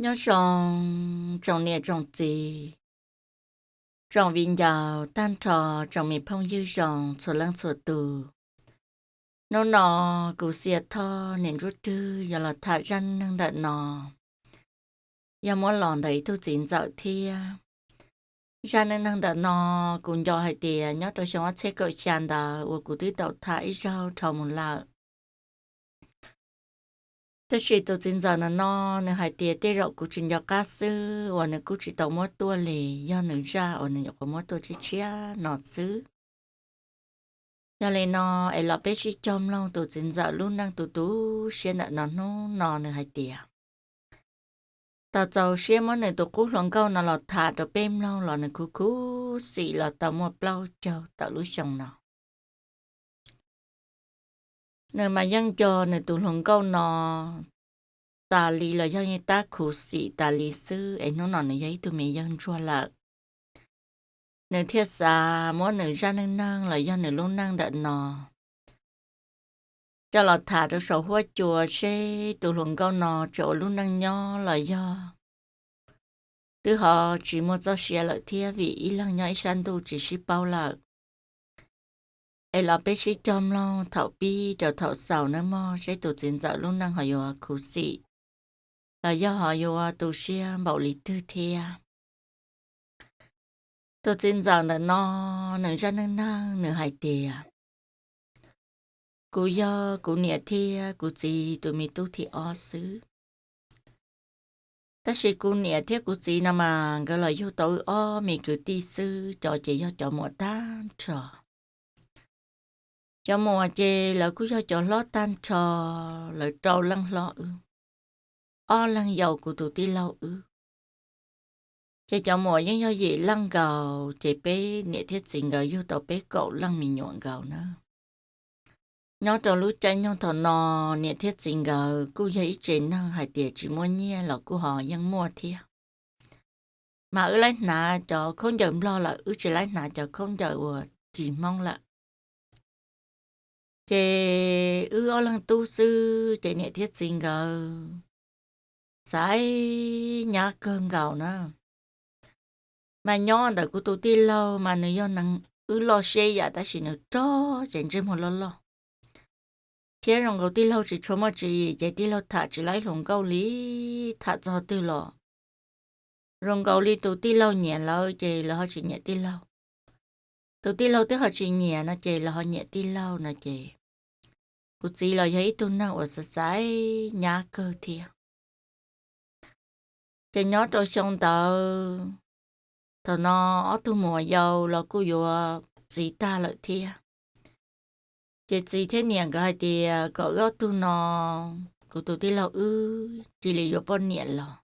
Nyob zoo tsoom niam tsoom txiv, tsoom viv ncaus tag nrho, tsoom me phooj ywg zoo txhua leej txhua tus. Hnub no kuv Xia Thoj niam Ntsuab Rwg yuav los tham zaj neej neeg ntawm no, yog muab los ntawm ib tug txiv ntxawm thiab. Zaj neej neeg ntawm no kuv nco hais tias nyob rau xyoo ob txhiab kaum xya ntawd uas kuv twb tau tham ib zaug dhau mus lawm. Tab sis tus txiv ntxawm ntawm no nws hais tias tej zaum kuv tsis nco qab xwb uas nws kuj tsis tau muab tuaj li, yog nws zaj uas nws nyuam qhuav muab tuaj tshiab tshiab no xwb. Yog li no es los peb sib cog mloog tus txiv ntxawm lub neej tu tu siab ntawm no. Hnub no nws hais tias tau txaus siab muab nws tus qub hluas nkauj no los tham rau peb mloog los nws khuv khuv xim los tau muaj plaub caug tawm lub xyoo no. Nws mas yeej nco nws tus hluas nkauj no tas li los yog yeej tab khuv xim tas li xwb es hnub no nws yog ib tug me yawg ntsuag lawm. Nws thiaj xav muab nws zaj neej neeg los yog nws lub neej ntawm no coj los tham rau saum huab cua seb tus hluas nkauj no tseem ua lub neej nyob los yog twb ho tsis muaj txoj sia lawm thiab vim ib leeg nyob ib sab ntuj tsis sib paub lawm. Es los peb sib cog mloog thaum pib rau thaum xaus nawb mog seb tus txiv ntxawm lub neej ho yuav khuv xim los yog ho yuav tu siab npaum li twg thiab. Tus txiv ntxawm ntawm no nws zaj neej neeg nws hais tias kuv yog kuv niam thiab kuv txiv tus me tub thib ob xwb. Tab sis kuv niam thiab kuv txiv no mas nkawd los yug tau wb ob me kwv tij xwb, cov ces yog cov muam tag nrho. Cov muam ces lawv kuj yog cov hlob tag nrho, lawv rau leej hlob wb, ob leeg yau kuv tus tij laug wb. Ces cov muam yeej yog yim leej nkaus, ces peb niam thiab txiv nkawd yug tau peb kaum leej me nyuam nkaus na. Nyob rau lub caij nyoog thaum no, niam thiab txiv nkawd kuj yog ib tsev neeg hais tias tsis muaj nyiaj los kuj ho yeej muaj thiab. Mas wb laib hnav cov khaub ncaws nplog lawm, wb tsis laib hnav cov khaub ncaws uas ris Hmoob lawm. Ces wb ob leeg tub xwb ces niam thiab txiv nkawd xav nyab kawg nkaus na. Mas nyob ntawm kuv tus tij laug mas nws yog neeg wb loj siab yam tab sis nws rog ces ntsej muag loj loj, thiab zoo nkaus tij laug tsis tshua muaj tswv yim ces tij laug tham tsis laib hluas nkauj li, tham txog twg los zoo nkaus li tus tij laug nyiam lawv ces lawv ho tsis nyiam tij laug, tus tij laug twb ho tsis nyiam no ces lawv ho nyiam tij laug no ces kuv txiv los yog ib tug neeg uas xav xaiv nyab kawg thiab. Ces nyob rau xyoo ntawd, thaum no ob tug muam yau los kuj yuav txiv tag lawm thiab. Ces txiv thiab niam nkawd hais tias kom wb ob tug no, kuv tus tij laug wb cia li yuav poj niam los,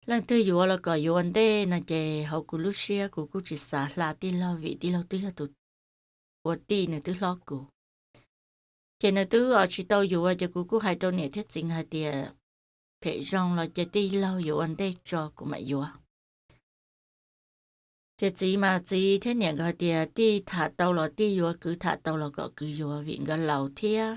leej twg yuav los kom yuav ua ntej no ces hauv kuv lub siab kuv kuj tsis xav hla tij laug vim tij laug twb yog tus ua tij, nws twb hlob kuv. Ces nws twb tsis tau yuav ces kuv kuj hais rau niam thiab txiv hais tias phem zoo los cia tij laug yuav ua ntej tso kuv mam yuav. Ces txiv mas txiv thiab niam nkawd hais tias tij tham tau los tij yuav, kwv tham tau los kom kwv yuav vim nkawd laus thiab.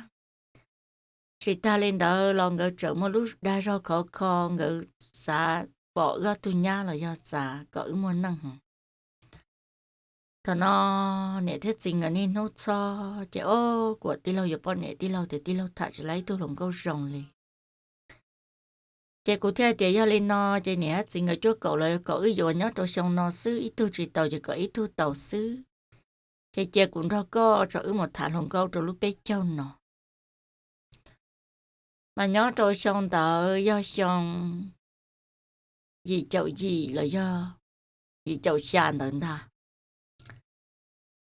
Tsis tag li ntawd los nkawd tseem muaj lub dag zog khov kho, nkawd xav pom wb ob tug nyab los yog xav kom wb muaj neej heev. Thaum no niam thiab txiv nkawd niaj hnub txhoj ces ob kuam tij laug yuav poj niam, tij laug tias tij laug tham tsis laib ib tug hluas nkauj zoo li. Ces kuv thiaj hais tias yog li no ces niam thiab txiv nkawd cuaj kaum los kom wb yuav nyob rau xyoo no xwb, ib tug tsis tau ces kom ib tug tau xwb. Ces cia kuv nrog koj tso wb mus tham hluas nkauj rau lub peb caug no. Mas nyob rau xyoo ntawd yog xyoo yim caum yim los yog yim caum xya ntawd ntag.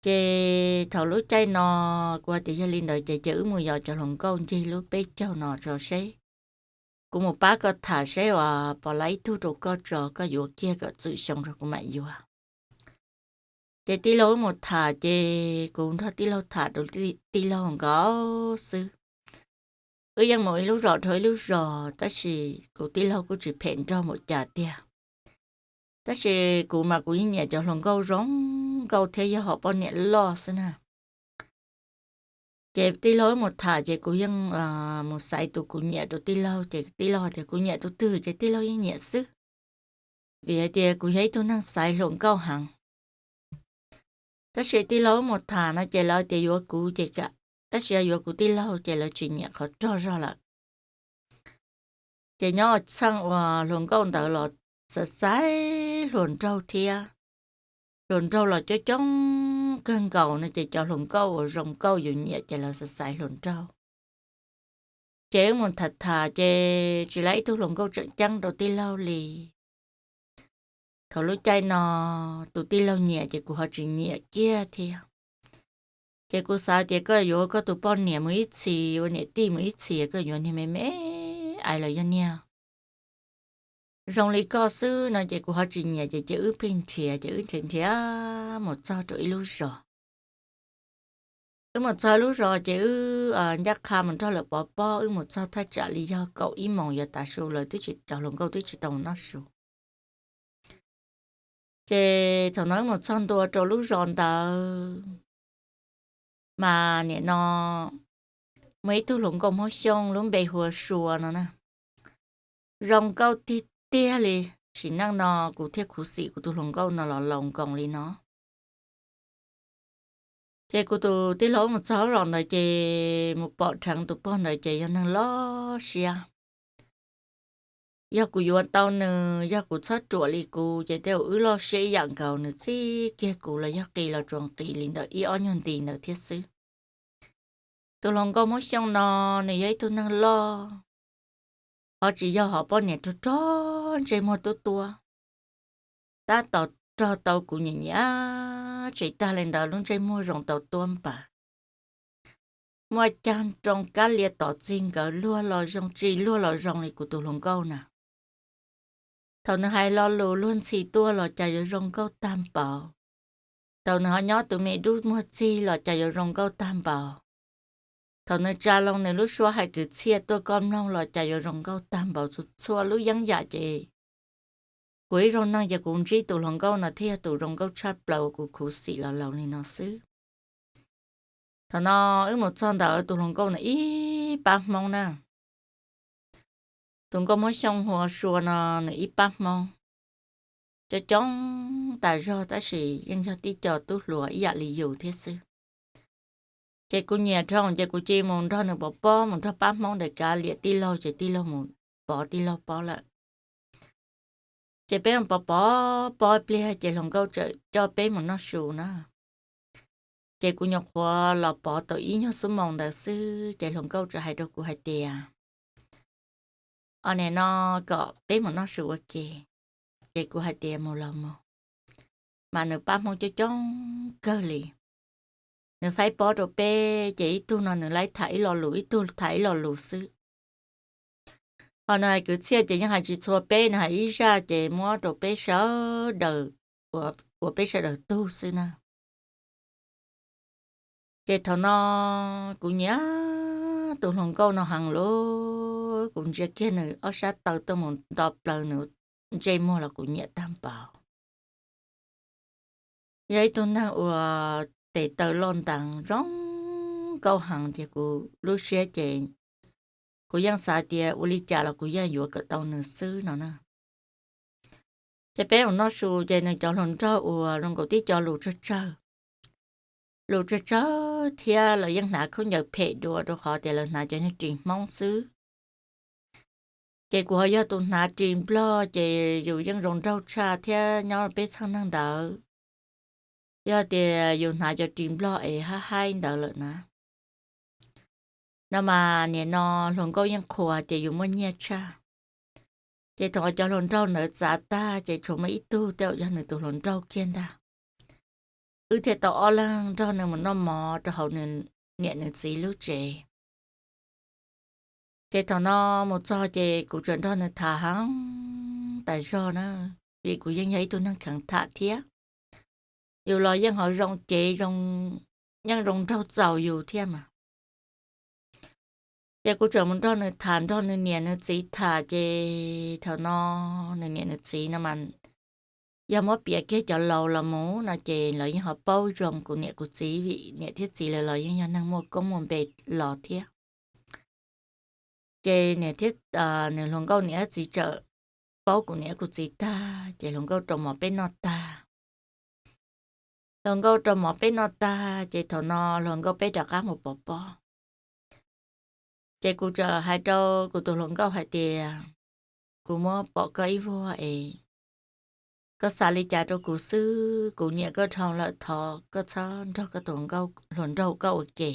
Ces thaum lub caij no kuv hais tias yog li ntawd ces cia wb mus yos cov hluas nkauj ncig lub peb caug no tso seb, kuv mus pab koj tham seb uas pom lawv ib tug rau koj tso, koj yuav kiag kom txwm xyoo rau kuv mam yuav. Ces tij laug wb mus tham ces kuv nrog tij laug tham rau tij laug nkaus xwb. Wb yeej mus ib lub zos dhau ib lub zos tab sis kuv tij laug kuj tsis phem nrog mus cas tiag. Tab sis kuv mas kuv yeej nyiam cov hluas nkauj zoo nkauj thiab yog hom poj niam loj xwb na. Ces tij laug wb mus tham ces kuv yeej mus xaiv tus kuv nyiam rau tij laug, ces tij laug tias kuv nyiam tus twg ces tij laug yeej nyiam xwb, vim hais tias kuv yog ib tug neeg xaiv hluas nkauj heev. Tab sis tij laug wb mus tham no ces lawv tias yuav kuv ces kam, tab sis yog yuav kuv tij laug ces lawv tsis nyiam qhov rog zog lawm. Ces nyob txheej uas hluas nkauj ntawd los xaiv xaiv hluas nraug thiab, hluas nraug los coob coob kawg nkaus no ces cov hluas nkauj uas zoo nkauj yus nyiam ces lawv xaiv xaiv hluas nraug. Ces wb mus tham tham ces tsis lab ib tug hluas nkauj tseem ceeb rau tij laug li. Thaum lub caij no tus tij laug nyiam ces kuv ho tsis nyiam kiag thiab. Ces kuv xav tias koj yuav koj tus poj niam mus ib txhis, ua niam tij mus ib txhis, koj yuav niag me me ais los yog niag zoo li koj xwb no ces kuv ho tsis nyiam ces, ces wb pheej nrhiav ces wb nrhiav nrhiav mus txog rau ib lub zos. Wb mus txog lub zos ces wb ncaj qha mus nrog lawv pov pob, wb mus txog thaj tsam li yog kaum ib moos yuav tav su lawv twb tsis, cov hluas nkauj twb tsis tau mus noj su. Ces thaum no wb mus txog ntua rau lub zos ntawd mas nim no muaj ib tug hluas nkauj Hmoob Xyooj lub npe hu ua Sua no na. Zoo nkauj tiag tiag li, sim neej no kuv thiaj khuv xim kuv tus hluas nkauj no los laus nkoos li no. Ces kuv tus tij laug mus txog lub zos ntawd ces mus pom dheev tus pog ntawd ces yog neeg loj siab. Yog kuv yuav tau nws, yog kuv txhob ruam li kuv ces tej zaum wb loj siab ib yam nkaus, nws txib kiag kuv los yog qis los tsuas qis li ntawm ib ob nyuag nti ntawd thiab xwb. Tus hluas nkauj Hmoob Xyooj no nws yog ib tug neeg loj, ho tsis yog hos poj niam rog rog ntsej muag tuab tuab, tab tom rog tau kuv nyiam nyiam tsis tag li ntawd, lub ntsej muag zoo tau tuab npas. Muaj cag nroo kab lia tom txig nkawd luag los zoo, tsis luag los zoo li kuv tus hluas nkauj na. Thaum nws hais lo lus luag ntxhi tuaj los cas yuav zoo nkauj tag npaum. Thaum nws ho nyob tus me dub muag txig los cas yuav zoo nkauj tag npaum. Thaum nws tsa loo nws lub suab hais kwv txhiaj tuaj koj mloog los cas yuav zoo nkauj tag npaum. Txhua txhua lub yeeb yam ces kuv ib zaug neeg ces kuv ntsib tus hluas nkauj no thiaj yog tus zoo nkauj tshaj plaws uas kuv khuv xim los laus li no xwb. Thaum no wb mus txog ntawd tus hluas nkauj no ib pab Hmoob na. Tus nkauj Hmoob Xyooj hu ua Sua no nws ib pab Hmoob, coob coob tas zog tab sis yeej yog tib co tub hluas ib yam li yus thiab xwb. Ces kuv nyiam dhau ces kuv cia li mus nrog nws pov pob, mus nrog pab Hmoob ntawd kav liam tij laug ces tij laug mus pov tij laug pob lawm. Ces peb mus pov pov pob ib pliag ces hluas nkauj txawm coj peb mus noj su na. Ces kuv nyuam qhuav los pov tau ib nyuag xuab moos ntawd xwb ces hluas nkauj txawm hais rau kuv hais tias, o nim no kom peb mus noj su ua ke. Ces kuv hais tias mus los mus. Mas nws pab Hmoob coob coob kawg li. Nws faib pob rau peb ces ib tug no nws laib tham ib lo lus, ib tug tham ib lo lus xwb. Ho nws hais kwv txhiaj ces yeej hais tsis txhua peb, nws hais ib zaj ces muab rau peb sawv daws, ua peb sawv daws tug xwb na. Ces thaum no kuv nyiam tus hluas nkauj no heev lawm, kuv ntsia kiag nws ob sab taw tuaj mus nto plaws nws ntsej muag los kuv nyiam tag npaum. Yog ib tug neeg uas tes taw loj nteev zoo nkauj heev ces kuv lub siab ces kuv yeej xav tias ua li cas los kuv yeej yuav kom tau nws xwb no na. Ces peb mus noj su ces nws cov hluas nraug uas zoo nkaus tib co lus tsawg tsawg, lus tsawg tsawg thiab lawv yeej hnav khaub ncaws phem dua rau qhov tias lawv hnav cov niag ris Hmoob xwb. Ces kuv ho yog tus hnav ris Nplog ces yus yeej zoo nraug tshaj thiab nyob peb txheej neeg ntawd, yog tias yus hnav cov ris Nplog es hab haib ntawd lawm na, no mas nim no hluas nkauj yeej qhuas tias yus muaj nyiaj tshaj. Ces thaum uas cov hluas nraug ntawd txav tag ces tshuav muaj ib tug tej zaum yog nws tus hluas nraug kiag ntag. Wb thiaj tau ob leeg nrog nws mus noj mov rau hauv nws niam nws txiv lub tsev. Ces thaum no mus txog ces kuv tseem nrog nws tham heev tas zog na, vim kuv yeej yog ib tug neeg kheev tham thiab. Yus los yeej ho zoo cev, yeej zoo nraug txaus yus thiab mas. Ces kuv tseem mus nrog nws tham, nrog nws niam nws txiv tham ces thaum no nws niam nws txiv no mas yog muab piav kiag cov laus los mus no ces lawv yeej ho paub zoo kuv niam kuv txiv, vim niam thiab txiv lawv los yeej yog neeg muaj koob muaj npe los thiab. Ces niam thiab, nws hluas nkauj niam txiv txawm paub kuv niam kuv txiv tag ces hluas nkauj rau mov peb noj tag. Hluas nkauj rau mov peb noj tag ces thaum no hluas nkauj peb rov qab mus pov pob. Ces kuv txawm hais rau kuv tus hluas nkauj hais tias, kuv muab pom koj ib vuag es koj xav li cas rau kuv xwb, kuv nyiam koj dhau lawm, thov koj txhob nrog koj tus hluas nraug koj ua ke,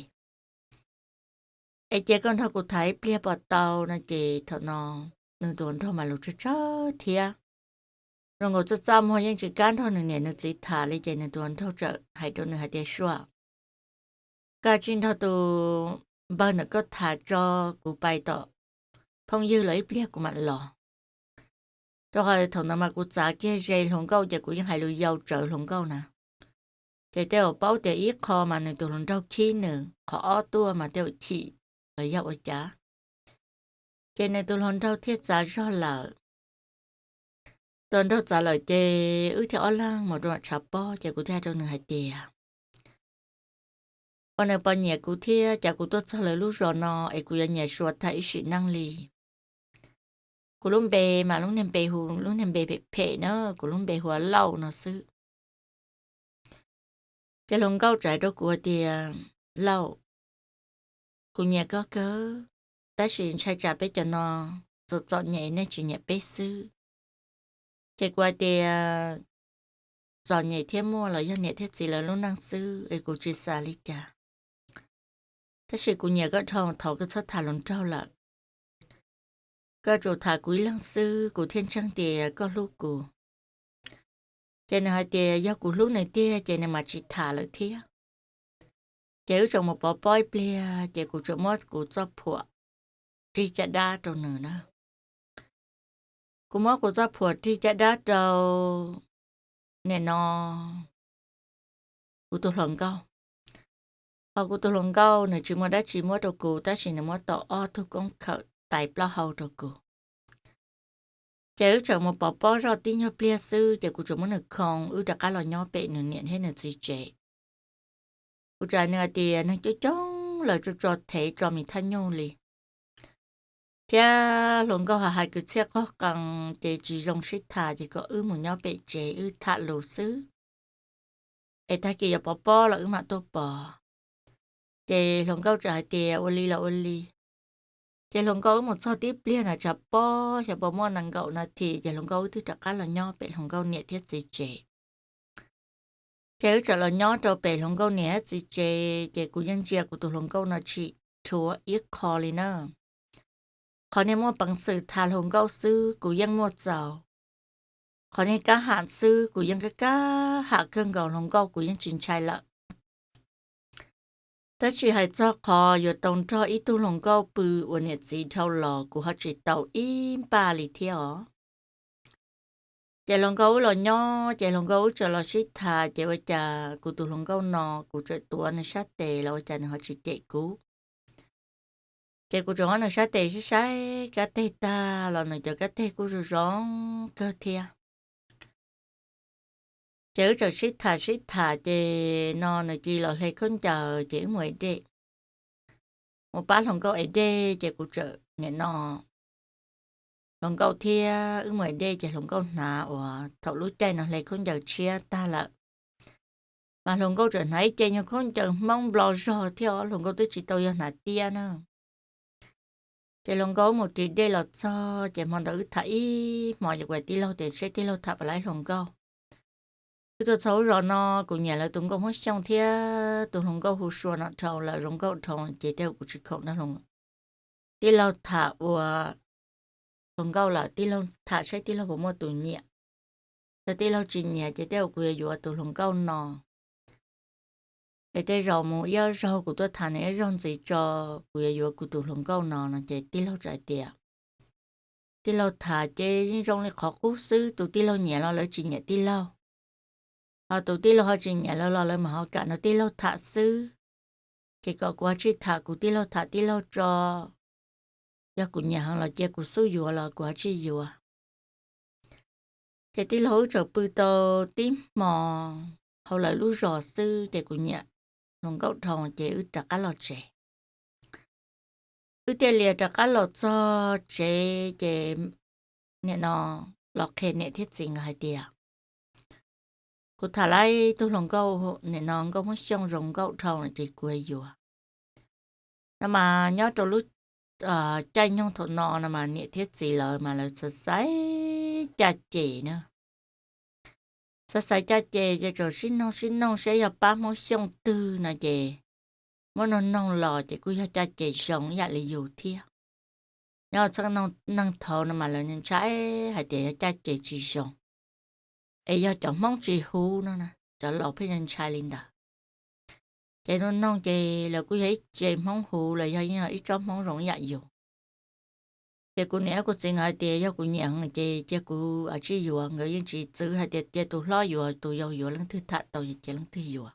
es cia koj nrog kuv tham ib pliag puas tau no ces thaum no nws tus hluas nraug mas lus tsawg tsawg thiab, zoo nkaus txaj txaj muag yeej tsis kam nrog nws niam nws txiv tham li ces nws tus hluas nraug txawm hais rau nws hais tias, Sua, koj cia li nrog tus npawg ntawm koj tham tso, kuv pais tom phooj ywg los ib pliag kuv mam los. Rau qhov thaum ntawd mas kuv txav kiag ze hluas nkauj ces kuv yeej hais lus yau tsawv hluas nkauj na. Ces tej zaum paub tias ib qho mas nws tus hluas nraug khib nws, qhov ob tuaj mas tej zaum chim los yog ua cas, ces nws tus hluas nraug thiaj txav zog lawm. Tus hluas nraug txav lawm ces wb thiaj ob leeg mus rau nram tshav pob ces kuv thiaj hais rau nws hais tias, ua nws puas nyiam kuv thiab, cas kuv tuaj txog lawv lub zos no es kuv yuav nyiam Sua tag ib sim neej li. Kuv lub npe mas lub niag npe hu lub niag npe phem phem na, kuv lub npe hu ua Lauj no xwb. Ces hluas nkauj txawm hais rau kuv hais tias, Lauj, kuv nyiam koj kawg, tab sis ntshai tsam peb cov no txom txom nyem nej tsis nyiam peb xwb. Ces kuv hais tias, txom nyem thiab muaj los yog niam thiab txiv lawv lub neej xwb es kuv tsis xav li cas. Tab sis kuv nyiam koj dhau, thov koj txhob tham hluas nraug lawm. Koj tsuas tham kuv ib leeg xwb kuv thiaj ntseeg tias koj hlub kuv. Ces nws hais tias yog kuv hlub nws tiag ces nws mam tsis tham lawm thiab. Ces wb tseem mus pov pob ib pliag ces kuv tseem muab kuv txoj phuam rig caj dab rau nws na. Kuv muab kuv txoj phuam rig caj dab rau nim no kuv tus hluas nkauj. Ho kuv tus hluas nkauj nws tsis muaj dab tsi muab rau kuv tab sis nws muab tau ob tug koob khawm tais plaub hau rau kuv. Ces wb tseem mus pov pob zoj tib nyuag pliag xwb ces kuv tseem muab nws khoo wb rov qab los nyob pem nws niam thiab nws txiv tsev. Kuv txawm hais nws hais tias neeg coob coob lawv tso tso thev tso mis thaj nyuj li, thiab hluas nkauj ho hais kwv txhiaj qog qees ces tsis zoo sib tham ces kom wb mus nyob pem tsev wb tham lus xwb, es tag kis yuav pov pob los wb mam tuaj pov. Ces hluas nkauj txawm hais tias ua li los ua li. Ces hluas nkauj wb mus txog tib pliag na tshav pob xyov puas muaj nees nkaum nas this ces hluas nkauj wb twb rov qab los nyob pem hluas nkauj niam thiab txiv tsev. Ces wb txawm los nyob rau pem hluas nkauj niam thiab txiv tsev ces kuv yeej ntsia kuv tus hluas nkauj no tsis dhuav ib qho li na. Qhov niag muaj peev xwm tham hluas nkauj xwb kuv yeej muaj txaus. Qhov niag kab ham xwb kuv yeej kab kab ham kawg nkaus, hluas nkauj kuv yeej tsis ntshai lawm. Tab sis hais txog qhov yuav tau nrog ib tug hluas nkauj pw uas niam txiv dhau los kuv ho tsis tau ib npaj li thiab os. Ces hluas nkauj wb los nyob ces hluas nkauj wb txawm los sib tham ces ua cas kuv tus hluas nkauj no kuv txawm tuav nws sab tes los ua cas nws ho tsis cem kuv. Ces kuv tseem muab nws sab tes saib saib kab teg tag los nws cov kab teg kuj zoo zoo kawg thiab. Ces wb txawm sib tham sib tham ces no nws cia li los hle khaub ncaws ces wb mus ev dej. Mus pab hluas nkauj ev dej ces kuv txawm nim no hluas nkauj thiab wb mus ev dej ces hluas nkauj hnav uas thaum lub caij no hle khaub ncaws tshiab tag lawm. Mas hluas nkauj txawm hnav ib ce nyuag khaub ncaws Hmoob nplo zog thiab os, hluas nkauj twb tsis tau yog hnav tiab na. Ces hluas nkauj wb mus ris dej los txog ces hmo ntawd wb tham ib hmo ces kuv hais tij laug tias seb tij laug tham puas laib hluas nkauj. Wb tuaj txog lub zos no kuv nyiam lawv tus nkauj Hmoob Xyooj thiab tus hluas nkauj hu Sua no dhau lawm, zoo nkauj dhau ces tej zaum kuv tsis khoom nrog tij laug tham ua hluas nkauj lawm, tij laug tham saib tij laug puas muaj tus nyiam. Yog tij laug tsis nyiam ces tej zaum kuv yuav yuav tus hluas nkauj no. Es tej zaum mus ib zaug kuv tuaj tham nws ib zaug ntxiv tso, kuv yuav yuav kuv tus hluas nkauj no no ces tij laug txawm hais tias tij laug tham ces yeej zoo li qhov qub xwb, tus tij laug nyiam los lawv tsis nyiam tij laug, ho tus tij laug ho tsis nyiam lawv los lawv mam ho kam nrog tij laug tham xwb. Ces kom kuv ho tsij tham kuv tij laug tham tij laug tso, yog kuv nyiam heev los cia kuv xub yuav los kuv ho tsij yuav. Ces tij laug wb tseem pw tau tib hmo hauv lawv lub zos xwb ces kuv nyiam hluas nkauj dhau ces wb rov qab los tsev. Wb thiaj li rov qab los txog tsev ces nim no los qhia niam thiab txiv nkawd hais tias kuv tham lawm ib tug hluas nkauj, nim no nkauj Hmoob Xyooj zoo nkauj dhau no ces kuv yuav no mas nyob rau lub caij nyoog thaum no no mas niam thiab txiv lawv mas lawv xav xaiv caj ces na. Xav xaiv caj ces ces txawm sib noog sib noog saib yog pab Hmoob Xyooj twg no ces muab noog noog los ces kuj yog caj ces zoo ib yam li yus thiab. Nyob txheej neeg thaud no mas lawv ntshai hais tias yog caj ces tsis zoo, es yog cov Hmoob tsis huv no na, cov laus pheej ntshai li ntawd. Ces noog noog ces lawv kuj yog ib ce Hmoob huv los yog yeej yog ib tsob Hmoob zoo ib yam yus. Ces kuv niam kuv txiv nkawd hais tias yog kuv nyiam ces cia kuv tsij yuav, nkawd yeej tsis txwv hais tias cia tus hlob yuav, tus yau yuav, leej twg tham tau ces cia leej twg yuav.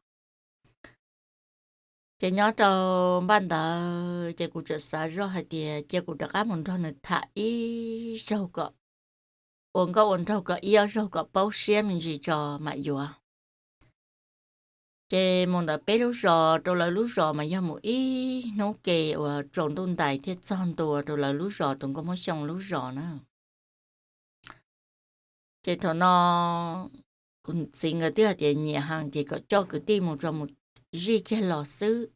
Ces nyob rau npaj ntawd ces kuv txawm xav zoj hais tias cia kuv rov qab mus nrog nws tham ib zaug kom ua nkauj ua nraug kom ib ob zaug kom paub siab me ntsis tso mam yuav. Ces mus ntawm peb lub zos rau lawv lub zos mas yog mus ib hnub ke uas tsaus ntuj ntais thiaj txog ntua rau lawv lub zos, tus nkauj Hmoob Xyooj lub zos na. Ces thaum no kuv txiv nkawd twb hais tias nyiam heev ces kom coj kwv tij mus tso mus zij kiag los xwb.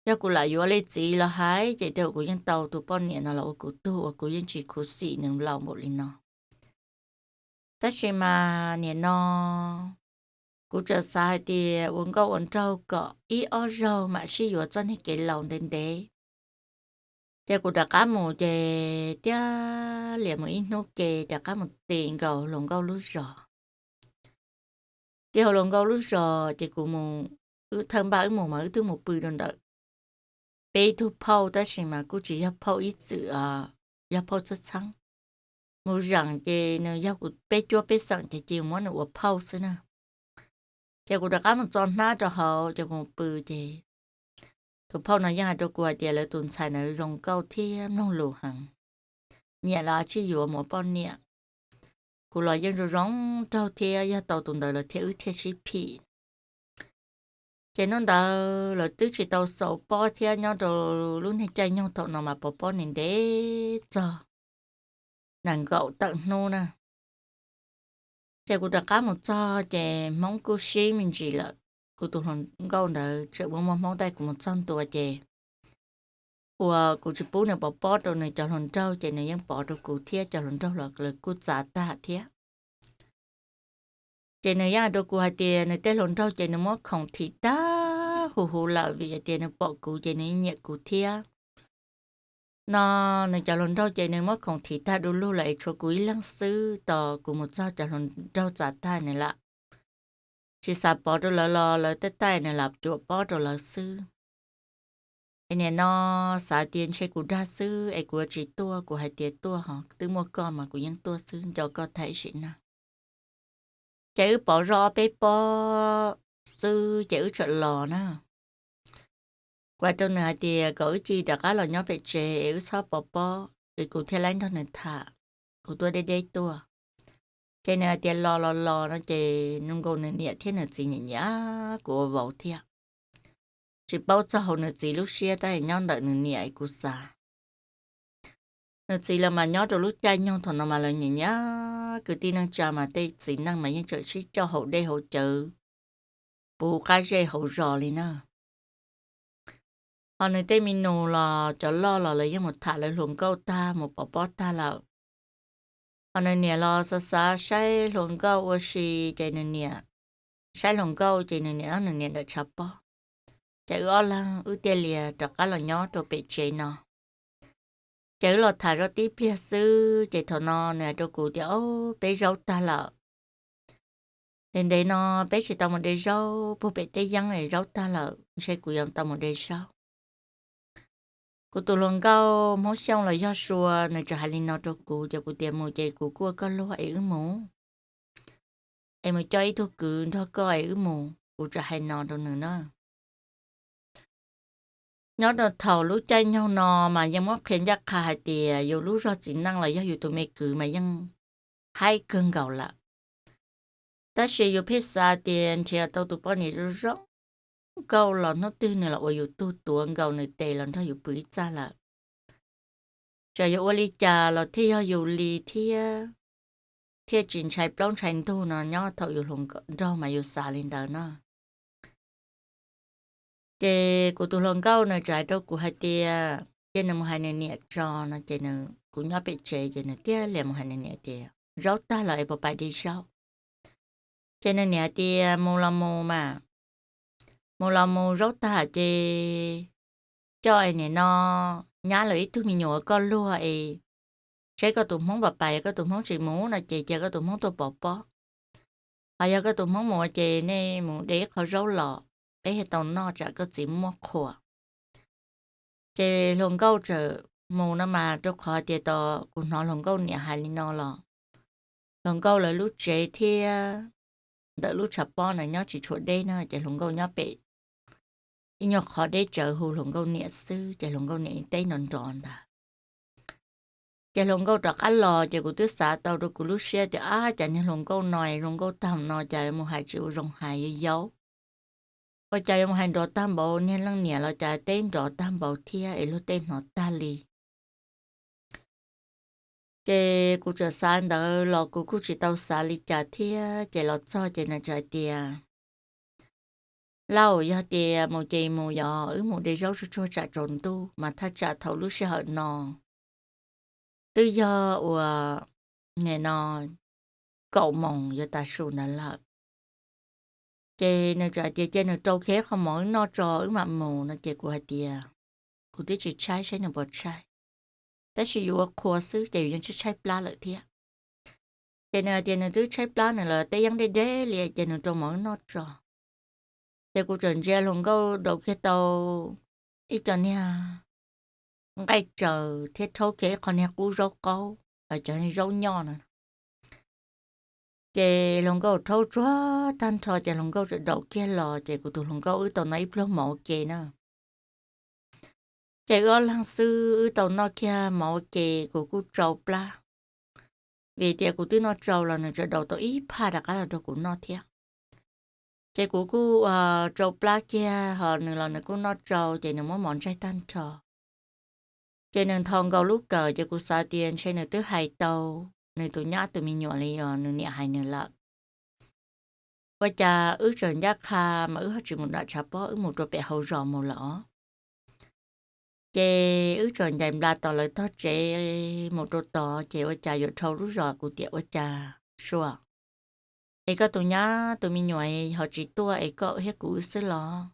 Yog kuv lam yuav li txiv los hais ces tej zaum kuv yeej tau tus poj niam no los ua kuv tug uas kuv yeej tsis khuv xim nws laus npaum li no. Tab sis mas nim no kuv txawm xav hais tias ua nkauj ua nraug kom ib ob zaug mam sib yuav txoj niag kev laus ntev ntev. Ces kuv rov qab mus ces tiag liam mus ib hnub ke rov qab mus tim nkaus hluas nkauj lub zos. Tim hauv hluas nkauj lub zos ces kuv mus, wb thawj npaj wb mus mas wb twb mus pw rau ntawm peb ib tug phauj tab sis mas kuj tsis yog phauj ib txwm, yog phauj txheeb txheeb. Mus zeem ces nws yog kuv peb cuab peb xeem ces cia muab nws ua phauj xwb na. Ces kuv rov qab mus txo hnab rau hauv ces kuv mus pw ces tus phauj no yeej hais rau kuv hais tias lawv tus ntxhais ntawd zoo nkauj thiab mloog lus heev, nyiam los tsij yuav mus ua poj niam. Kuv los yeej zoo zoo nraug thiab yog tau tus ntawd lawm thiab wb thiaj sib phim. Ces hnub ntawd lawv twb tsis tau xaus pob thiab nyob rau lub niag caij nyoog thaum no mas pov pob ntev ntev txog nees nkaum tawm hnub na. Ces kuv rov qab mus txog ces Hmoob kuj sib me ntsis lawm. Kuv tus hluas nkauj ntawd tseem muaj muaj Hmoob tais, kuv mus txog ntua ces uas kuv tsis pub nws pov pob rau nws cov hluas nraug ces nws yeej pov rau kuv thiab cov hluas nraug los lawv kuj txav tag thiab. Ces nws yeej hais rau kuv hais tias nws tej hluas nraug ces nws muab khoom thim tag huv huv lawm vim hais tias nws pom kuv ces nws nyiam kuv thiab no. Nws cov hluas nraug ces nws muab khoom thim tag du lug lawm es tshuav kuv ib leeg xwb, tos kuv mus txog cov hluas nraug txav tag nws lawm. Tsis xav pov rau lawv los lawv tej tais nws lam cuam pob rau lawv xwb. Es nim no xav tias ntshe kuv dag xwb es kuv yuav tsis tuaj, kuv hais tias tuaj ho twb muaj koj mas kuv yeej tuaj xwb, nco koj tag ib sim neej. Ces wb pov zoj ob peb pob xwb ces wb txawm los na. Kuv hais rau nws hais tias kom wb cia li rov qab los nyob pem tsev es wb txhob pov pob es kuv thiaj li nrog nws tham, kuv tuaj deb deb tuaj. Ces nws hais tias los los los no ces nws nkaus nws niam thiab nws txiv nyiam nyiam kuv ua vauv thiab. Tsis paub txog hauv nws txiv lub siab tab sis nyob ntawm nws niam es kuv xav. Nws txiv lawv mas nyob rau lub caij nyoog thaum no mas lawv nyiam nyiam kwv tij neej tsa mas tej txiv neej mas yeej tseem sib coj haus dej haus cawv puv qab zej hauv zos li na. Ho nws tej me nus los cov loj los lawv yeej mus tham lawv hluas nkauj tag mus pov pob tag lawm. Ho nws niam los xav xav saib hluas nkauj ua si ces nws niam saib hluas nkauj ces nws niam nws niam ntawm tshav pob. Ces wb ob leeg wb thiaj li rov qab los nyob rau pem tsev no. Ces wb los tham zoj tib pliag xwb ces thaum no nws hais rau kuv tias, Au, peb zaub tag lawm. Ntev ntev no peb tsis tau mus de zaub puag pem teb yeeb es zaub tag lawm, ntshe kuv yuav tau mus de zaub. Kuv tus hluas nkauj Hmoob Xyooj los yog Sua nws txawm hais li no rau kuv ces kuv tias, Mus ces kuv kuj ua koj luag es wb mus, es mus coj ib tug kwv nrog koj es wb mus, kuv txawm hais no rau nws na. Nyob rau thaum lub caij nyoog no mas yeej muab qhia ncaj qha hais tias yus lub zog txiv neej los yog yus tus me kwv mas yeej haib kawg nkaus lawm. Tab sis yus pheej xav tias nrhiav tau tus poj niam zoo zoo nkauj los hnub twg nws los ua yus tug tuav nkaus nws tes los nrog yus pw ib txaj lawm. Txawm yuav ua li cas los thiaj yog yus li thiab, thiaj tsis ntshai plaub ntshai ntug no nyob thaum yus hluas nraug mas yus xav li ntawd no. Ces kuv tus hluas nkauj nws txawm hais rau kuv hais tias, ces nws mus hais nws niam tso no ces kuv nyob pem tsev ces nws thiaj li mus hais nws niam tias zaub tag los es puas pais de zaub. Ces nws niam hais tias mus los mus mas, mus los mus zaub tag ces coj es nim no nyab lawv ib tug me nyuam koj luag es, seb koj tus hmoob puas pais, yog koj tus hmoob tsis mus no ces cia koj tus hmoob tuaj pov pob. Ho yog koj tus hmoob mus ces nej mus de ib qho zaub los, peb thiaj tau noj tsam koj txiv muaj qhua. Ces hluas nkauj txawm mus no mas rau qhov tias tos kuv hnov hluas nkauj niam hais li no los, hluas nkauj lawv lub tsev thiab ntawm lub tshav pob na nyob tsis tshua deb na ces hluas nkauj nyob pem ib nyuag qhov deb tsawv hu hluas nkauj niam xwb ces hluas nkauj niam teb nrov nrov ntag. Ces hluas nkauj rov qab los ces kuv twb xav tau rau kuv lub siab tias ab cas niag hluas nkauj no zoo nkauj tag no cas mus hais tsis ua zoo hais yuav yau, ua cas yuav mus hais nrov tag npaum, niag leej niam los cas teb nrov tag npaum thiab es luag tej hnov tag li. Ces kuv txawm xav ntawd los kuv kuj tsis tau xav li cas thiab ces los txog ces nws txawm hais tias, Lauj, yog tias mus ces mus, yog wb mus de zaub tsuag tsuag tsam tsaus ntuj mas thaj tsam thaum lub sij hawm no twb yog uas nim no kaum moos yuav tav su ntawd lawm. Ces nws txawm hais tias cia nws rau kiag qho mov wb noj tso wb mam mus no ces kuv hais tias kuv twb tsis tshaib saib nws puas tshaib, tab sis yus ua qhua xwb ces yus yeej tshaib tshaib plab lawm thiab. Ces nws hais tias nws twb tshaib plab nws lawm, teb yeeb deb deb li ces nws rau mov wb noj tso. Ces kuv txawm ntsia hluas nkauj rau kiag tau ib co niag nqaij tsaws thiab rhaub kiag ib qho niag qub zaub qaub, cov zaub nyoj na. Ces hluas nkauj rhaub tsuag tag nrho ces hluas nkauj txawm rau kiag los ces kuv tus hluas nkauj wb tau noj ib pluag mov ua ke na. Ces wb ob leeg xwb wb tau noj kiag mov ua ke kuv kuj tsau plab, vim tias kuv twb noj tsau los nws txawm rau tau ib phaj rov qab los rau kuv noj thiab. Ces kuv kuj tsau plab kiag ho nws los nws kuj noj tsau ces nws muab mov ntsaig tag nrho. Ces nws nthos nkaus lub kawm ces kuv xav tias ntshe nws twb hais tau nws tus nyab tus me nyuam li uas nws niam hais nws lawm. Ua cas wb tseem ncaj qha mas wb ho tsis mus nram tshav pob, wb mus rau pem hauv zos mus lawm os. Ces wb tseem ncaim nplas tom lawv tog tsev mus rau tod ces ua cas yuav dhau lub zos kuv tias ua cas Sua, es koj tus nyab tus me nyuam ho tsis tuaj es koj thiab kuv wb xwb los?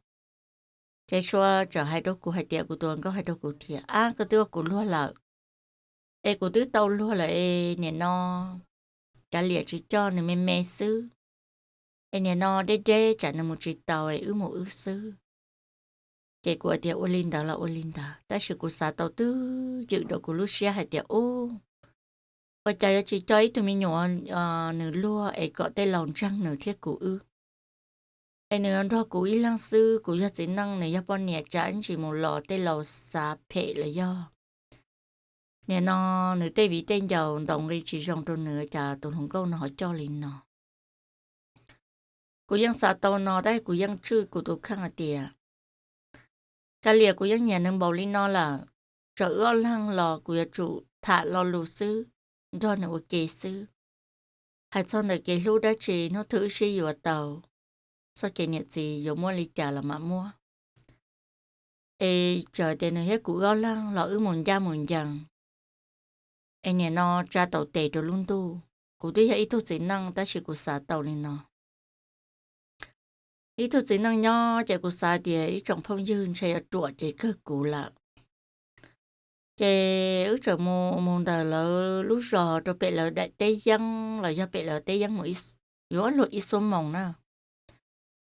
Ces Sua txawm hais rau kuv hais tias, kuv tus hluas nkauj hais rau kuv tias, ab, koj twb ua kuv luag lawm, es kuv twb tau luag lawm es nim no kav liam tsis coj nws me me xwb, es nim no deb deb tsam nws mus tsis tau es wb mus wb xwb. Ces kuv tias ua li ntawd los ua li ntawd, tab sis kuv xav tau twb ywm rau kuv lub siab hais tias, ub, ua cas yuav tsis coj ib tug me nyuam nws luag es kom tej laus ntseeg nws thiab kuv wb, es nws nrog kuv ib leeg xwb, kuv yog txiv neej nws yog poj niam tsam ib ntsis mus los tej laus xav phem los yog nim no nws tej viv tej ncaus ntaus nqi tsis zoo rau nws, cas tus hluas nkauj no ho coj li no. Kuv yeej xav tau no tab sis kuv yeej tswj kuv tus kheej hais tias, kav liam kuv yeej nyiam nws npaum li no lawm, txawm wb ob leeg los kuv yuav tsum tham lo lus xwb, nrog nws ua ke xwb. Hais txog ntawm kev hlub dab tsi hnub twg wb sib yuav tau, txoj kev niam txiv yuav muaj li cas los mam muab. Es txawm tias nws thiab kuv wb ob leeg los wb mus ncaj mus ncees, es nim no tsa tau tes rau lub ntuj. Kuv twb yog ib tug txiv neej tab sis kuv xav tau li no. Ib tug txiv neej nyob ces kuv xav tias ib tsoom phooj ywg ntshe yuav ruam ces kawg kuv lawm. Ces wb txawm mus mus ntawm lawv lub zos rau pem lawv daim teb yeeb los yog pem lawv teb yeeb mus yuav luag ib xuab moos na.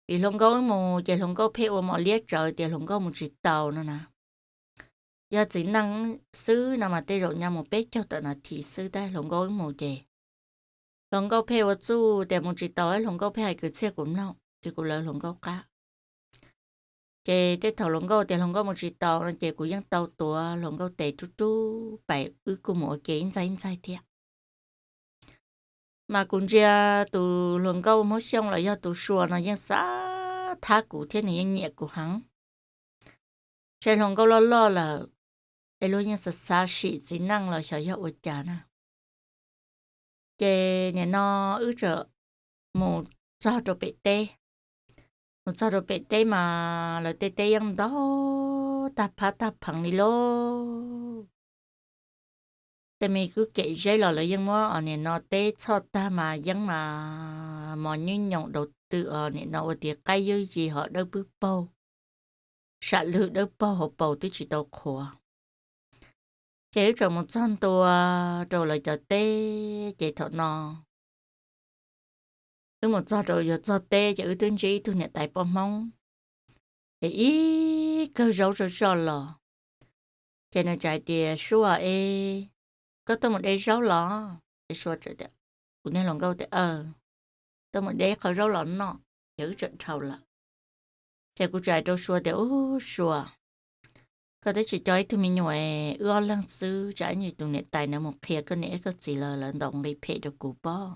Vim hluas nkauj wb mus ces hluas nkauj pheej ua mos liab tsawv tias hluas nkauj mus tsis tau no na. Yog txiv neej xwb no mas tej zaum nyob mus peb caug tawm nas this xwb, tab hluas nkauj wb mus ces hluas nkauj pheej ua txuj tias mus tsis tau, hluas nkauj pheej hais kwv txhiaj kuv mloog ces kuv lawv hluas nkauj qab. Ces tej thaum hluas nkauj tias hluas nkauj mus tsis tau no ces kuv yeej tau tuav hluas nkauj tes rub rub pais wb kuj mus ua ke ib ntxaig ib ntxaig thiab. Mas kuv ntsia tus hluas nkauj Hmoob Xyooj los yog tus Sua no yeej xav thab kuv thiab nws yeej nyiam kuv heev. Ntshe hluas nkauj loj loj lawm, es luag yeej xav xav sim txiv neej los xyov yog ua cas na. Ces nim no wb txawm mus txog rau pem teb. Mus txog rau pem teb mas lawv tej teb yeej ntau tag phab tag pheev li lauj. Tej me kwj kem zeb los lawv yeej muab nim no teb txhoj tag mas yeeb mas mos nyuj nyoos daus twm os, nim no ua tias qaib ywj yis hos dawb pwb paug, sam lwg dawb paug hauv paus twb tsis tau qhuav. Ces wb txawm mus txog ntua rau lawv cov teb, ces thaum no wb mus txog rau yuav txog teb ces wb twb ntsib ib tug niam tais poj Hmoob es ib kawg zaub zoj zoj los. Ces nws txawm hais tias, Sua e, koj tuaj mus de zaub los? Ces Sua txawm tias, kuv niag hluas nkauj tias, Tuaj mus de qhov zaub los noj. Ces wb txawm dhau lawm. Ces kuv txawm hais rau Sua tias, Ub Sua, koj twb tsis coj ib tug me nyuam, wb ob leeg xwb, tsam ib ntsis tus niam tais ntawd mus qhia koj niam koj txiv lawv ntaus nqi phem rau kuv pob.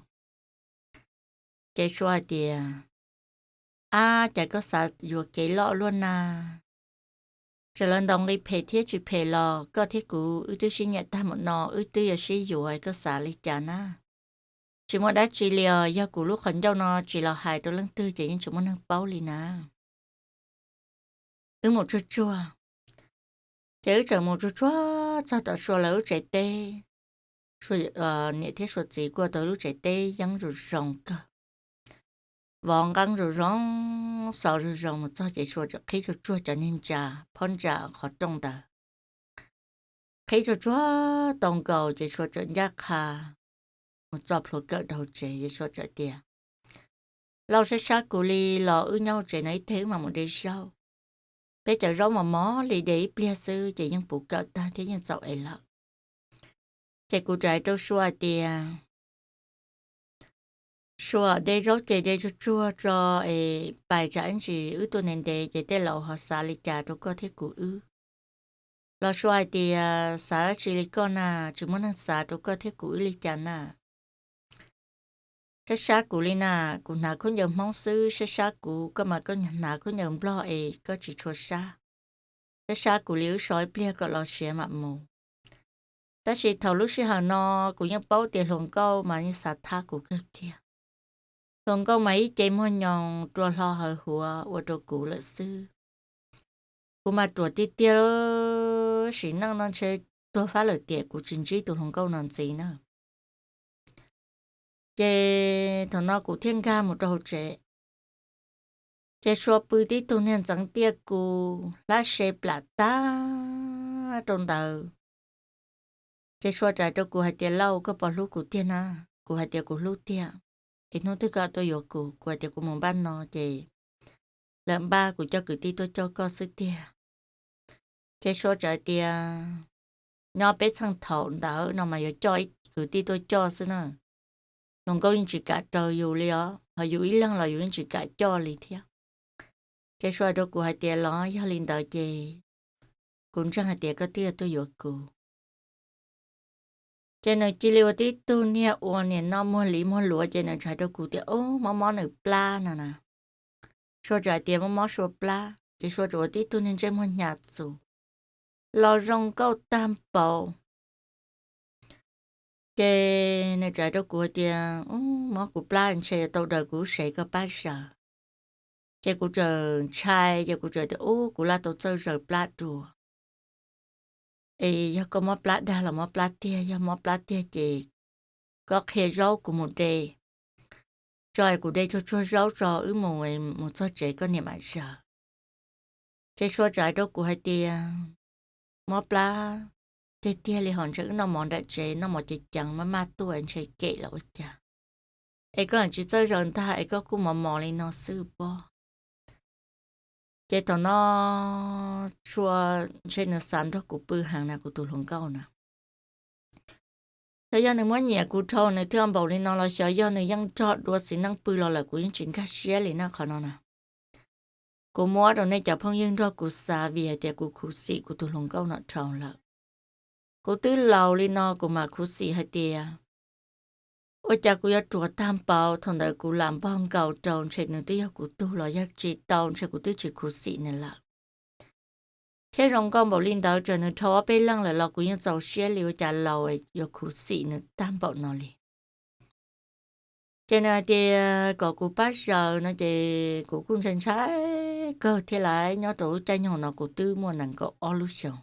Ces Sua hais tias, Ab, cas koj xav yuam kev loj luaj na? Txawm lawv ntaus nqi phem thiab tsis phem los koj thiab kuv wb twb sib nyiam tag mus no, wb twb yuav sib yuav, koj xav li cas na? Tsis muaj dab tsi li os, yog kuv lub qhov ncauj no tsis los hais rau leej twg ces yeej tsis muaj neeg paub li na. Wb mus tsuag tsuag, ces wb txawm mus tsuag tsuag txog tom Sua lawv lub tsev teb. Niam thiab Sua txiv kuj tau lub tsev teb yeeb zoo zoo kawg, vov nqeeb zoo zoo, xov zoo zoo. Mus txog ces Sua txawm qhib tsuag tsuag cov niag ntsa, phab ntsa qhov rooj ntawd. Qhib tsuag tsuag tau nkaus ces Sua txawm ncaj qha mus txo plhuav kawm rau hauv tsev. Ces Sua txawm tias, Lauj, sab sab kuv li los wb nyob hauv tsev no ib teg wb mam mus de zaub. Peb cov zaub mos mos li de ib pliag xwb ces yeej puv kawm tag thiab yeej txaus es lawm. Ces kuv txawm hais rau Sua hais tias, Sua, de zaub ces de tsuag tsuag tso es pais tsam ib ntsis wb tuaj ntev ntev ces tej laus ho xav li cas rau koj thiab kuv wb. Los Sua hais tias, Xav dab tsi li koj na, tsis muaj neeg xav rau koj thiab kuv wb li cas na. Sab sab kuv li na, kuv hnav khaub ncaws Hmoob xwb, sab sab kuv, koj mas koj hnav khaub ncaws Nplog es koj tsis tshua sab. Sab sab kuv li, wb so ib pliag kom los siav mam mus. Tab sis thaum lub sij hawm no kuv yeej paub tias hluas nkauj mas yeej xav thab kuv kawg kiag. Hluas nkauj mas ib ce muag nyoos rua hlo hawv huav ua rau kuv lawm xwb. Kuv mas ruam tiag tiag, sim neej no ntshe tuag fab lawm tiam kuv tsis ntsib tus hluas nkauj no ntxiv na. Ces thaum no kuv thiaj nkag mus rau hauv tsev. Ces Sua pw tib tug niag ntxeev tiaj kuv hlab se plam tag rau ntawd. Ces Sua txawm hais rau kuv hais tias, Lauj, koj puas hlub kuv tiag na? Kuv hais tias, Kuv hlub tiag. Es hnub twg koj tuaj yuav kuv? Kuv hais tias, Kuv mus npaj no ces lawv npaj kuv coj kwv tij tuaj coj koj xwb tiag. Ces Sua txawm hais tias, Nyob peb txheej thaum ntawd no mas yuav coj ib kwv tij tuaj coj xwb na. Hluas nkauj yeej tsis kam raws yus li os, ho yus ib leeg los yus yeej tsis kam coj li thiab. Ces Sua hais rau kuv hais tias, Los yog li ntawd ces kuv ntseeg hais tias koj twb yuav tuaj yuav kuv. Ces nws cia li ua tib tug niag ua niam no muag li muag luav, ces nws txawm hais rau kuv tias, Ub, mob mob nws plab no na. Sua txawm hais tias, Mob mob Sua plab. Ces Sua txawm ua tib tug niag ntsej muag hnyav txus los zoo nkauj tag npaum. Ces nws txawm hais rau kuv hais tias, Ub, mob kuv plab, ntshe yuav tau daws kuv lub sev koj pab zaws. Ces kuv txawm ntshai, ces kuv txawm tias, Ub, kuv laj tau txawj zaws plab dua. Es yog koj mob plab dag los mob plab tiag, yog mob plab tiag ces koj qhia zaub kuv mus de tso, es kuv de tsuag tsuag zaub tso wb mus, mus txog tsev koj niam mam zaws. Ces Sua txawm hais rau kuv hais tias, Mob plab tiag tiag li hos, ntshe wb noj mov nram tsev, noj mov ceev ceev maj maj tuaj ntshe kem los ua cas. Es koj tsis txawj zaws ntag es koj kuj mos mos li no xwb pob. Ces thaum no Sua ntshe nws xav nrog kuv pw heev na, kuv tus hluas nkauj na. Xyov yog nws muab nyiam kuv dhau nws thiaj npaum li no los xyov yog nws yeej nrog dua txiv neej pw los lawm, kuv yeej tsis nkag siab li na qhov no na. Kuv muab rau nej cov phooj ywg nrog kuv xav vim hais tias kuv khuv xim kuv tus hluas nkauj no dhau lawm. Kuv twb laus li no kuv mam khuv xim hais tias ua cas kuv yuav ruam tag npaum, thaum ntawd kuv lam npog nkaus rau ntshe nws twb yog kuv tug los yog tsis tau, ntshe kuv twb tsis khuv xim nws lawm. Thiab zoo nkauj npaum li ntawd txawm nws dhau ob peb leeg lawm los kuv yeej txaus siab li, ua cas laus yuav khuv xim nws tag npaum no li. Ces nws hais tias kom kuv pab zaws no ces kuv kuj ntshai ntshai kawg thiab lauj, nyob rau lub caij nyoog no kuv twb muaj nees nkaum ob lub xyoos.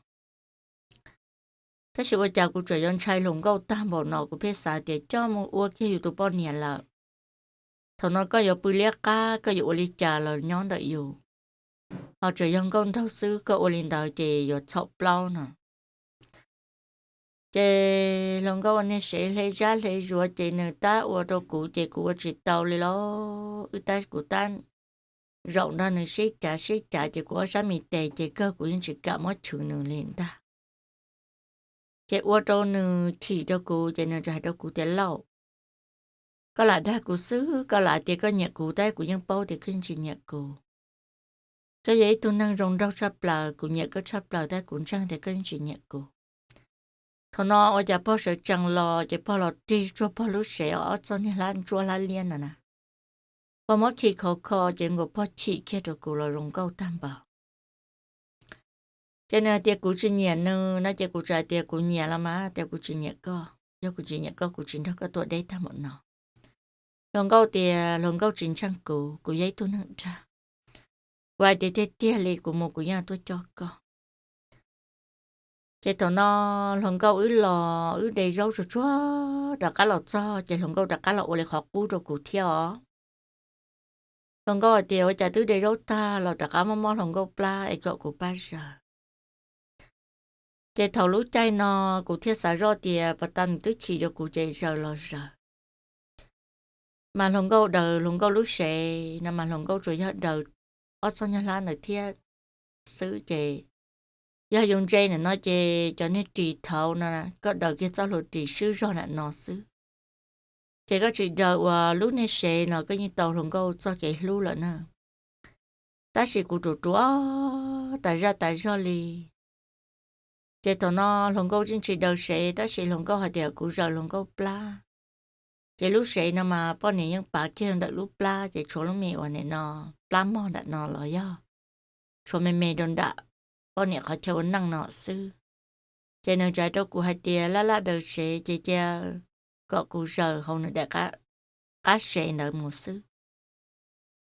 Tab sis ua cas kuv tseem yuav ntshai hluas nkauj tag npaum no, kuv pheej xav tias coj mus ua kiag yus tus poj niam lawm. Thaum no koj yuav pw liab qab, koj yuav ua li cas los nyob ntawm yus, ho tseem yog nkauj nraug xwb, koj ua li ntawd ces yuav txhaum plaub no. Ces hluas nkauj ua niag sev hle zab hle zuav ces nws tab ua rau kuv ces kuv ua tsis tau li los, wb tab kuv tab zaum nrog nws sib cav sib cav ces kuv ob sab me tes ces kawg kuv yeej tsis kam muab chwv nws li ntag. Ces ua rau nws chim rau kuv ces nws txawm hais rau kuv tias, Lauj, koj lam dag kuv xwb, koj lam tias koj nyiam kuv tab kuv yeej paub tias koj yeej tsis nyiam kuv. Koj yog ib tug neeg zoo nraug tshaj plaws, kuv nyiam koj tshaj plaws tab kuv ntseeg tias koj yeej tsis nyiam kuv. Thaum no ua cas pog sawv tsees los ces pog los tig tsuag pog lub sev, ob txoj niag hlab ntsuab hlab liab no na. Pog muab khi khov kho ces nkaus pog chim kiag rau kuv los zoo nkauj tag npaum. Ces nws hais tias kuv tsis nyiam nws no ces kuv txawm hais tias kuv nyiam los mas, tias kuv tsis nyiam koj, yog kuv tsis nyiam koj kuv tsis nrog koj tuaj deb tag npaum no. Hluas nkauj tias hluas nkauj tsis ntseeg kuv, kuv yog ib tug neeg dag. Kuv hais tias tiag tiag li kuv mus kuv yeej tuaj coj koj. Ces thaum no hluas nkauj wb los wb de zaub tsuag tsuag rov qab los txog ces hluas nkauj rov qab los ua li qhov qub rau kuv thiab os. Hluas nkauj hais tias ua cas twb de zaub tag los rov qab mob mob hluas nkauj plab es kom kuv pab zaws. Ces thaum lub caij no kuv thiaj xav zoj tias pas tas nws twb chim rau kuv ces zaws los zaws. Mas hluas nkauj daws hluas nkauj lub sev no mas hluas nkauj tsuas yog daws ob txoj nyuag hlab ntawd thiab xwb ces yog yus ntse ntawm no ces cov niag ris thaud no koj daws kiag txoj hlua ris swb zog ntawm no xwb. Ces koj tsis daws ua lub niag sev no koj yeej tau hluas nkauj txoj kev hlub lawm na. Tab sis kuv ruam ruam tas zaj tas zog li. Ces thaum no hluas nkauj yeej tsis daws sev tab sis hluas nkauj hais tias kuv zaws hluas nkauj plab. Ces lub sev no mas poj niam yeej pav kiag ntawm lub plab ces tshuav lub me uas nim no plab mog ntawm no los yog tshuav me me rau nram poj niam qhov chaw ua neej no xwb. Ces nws txawm hais rau kuv hais tias laj laj daws sev ces cia kom kuv zaws hauv nws daim qab sev ntawd mus xwb.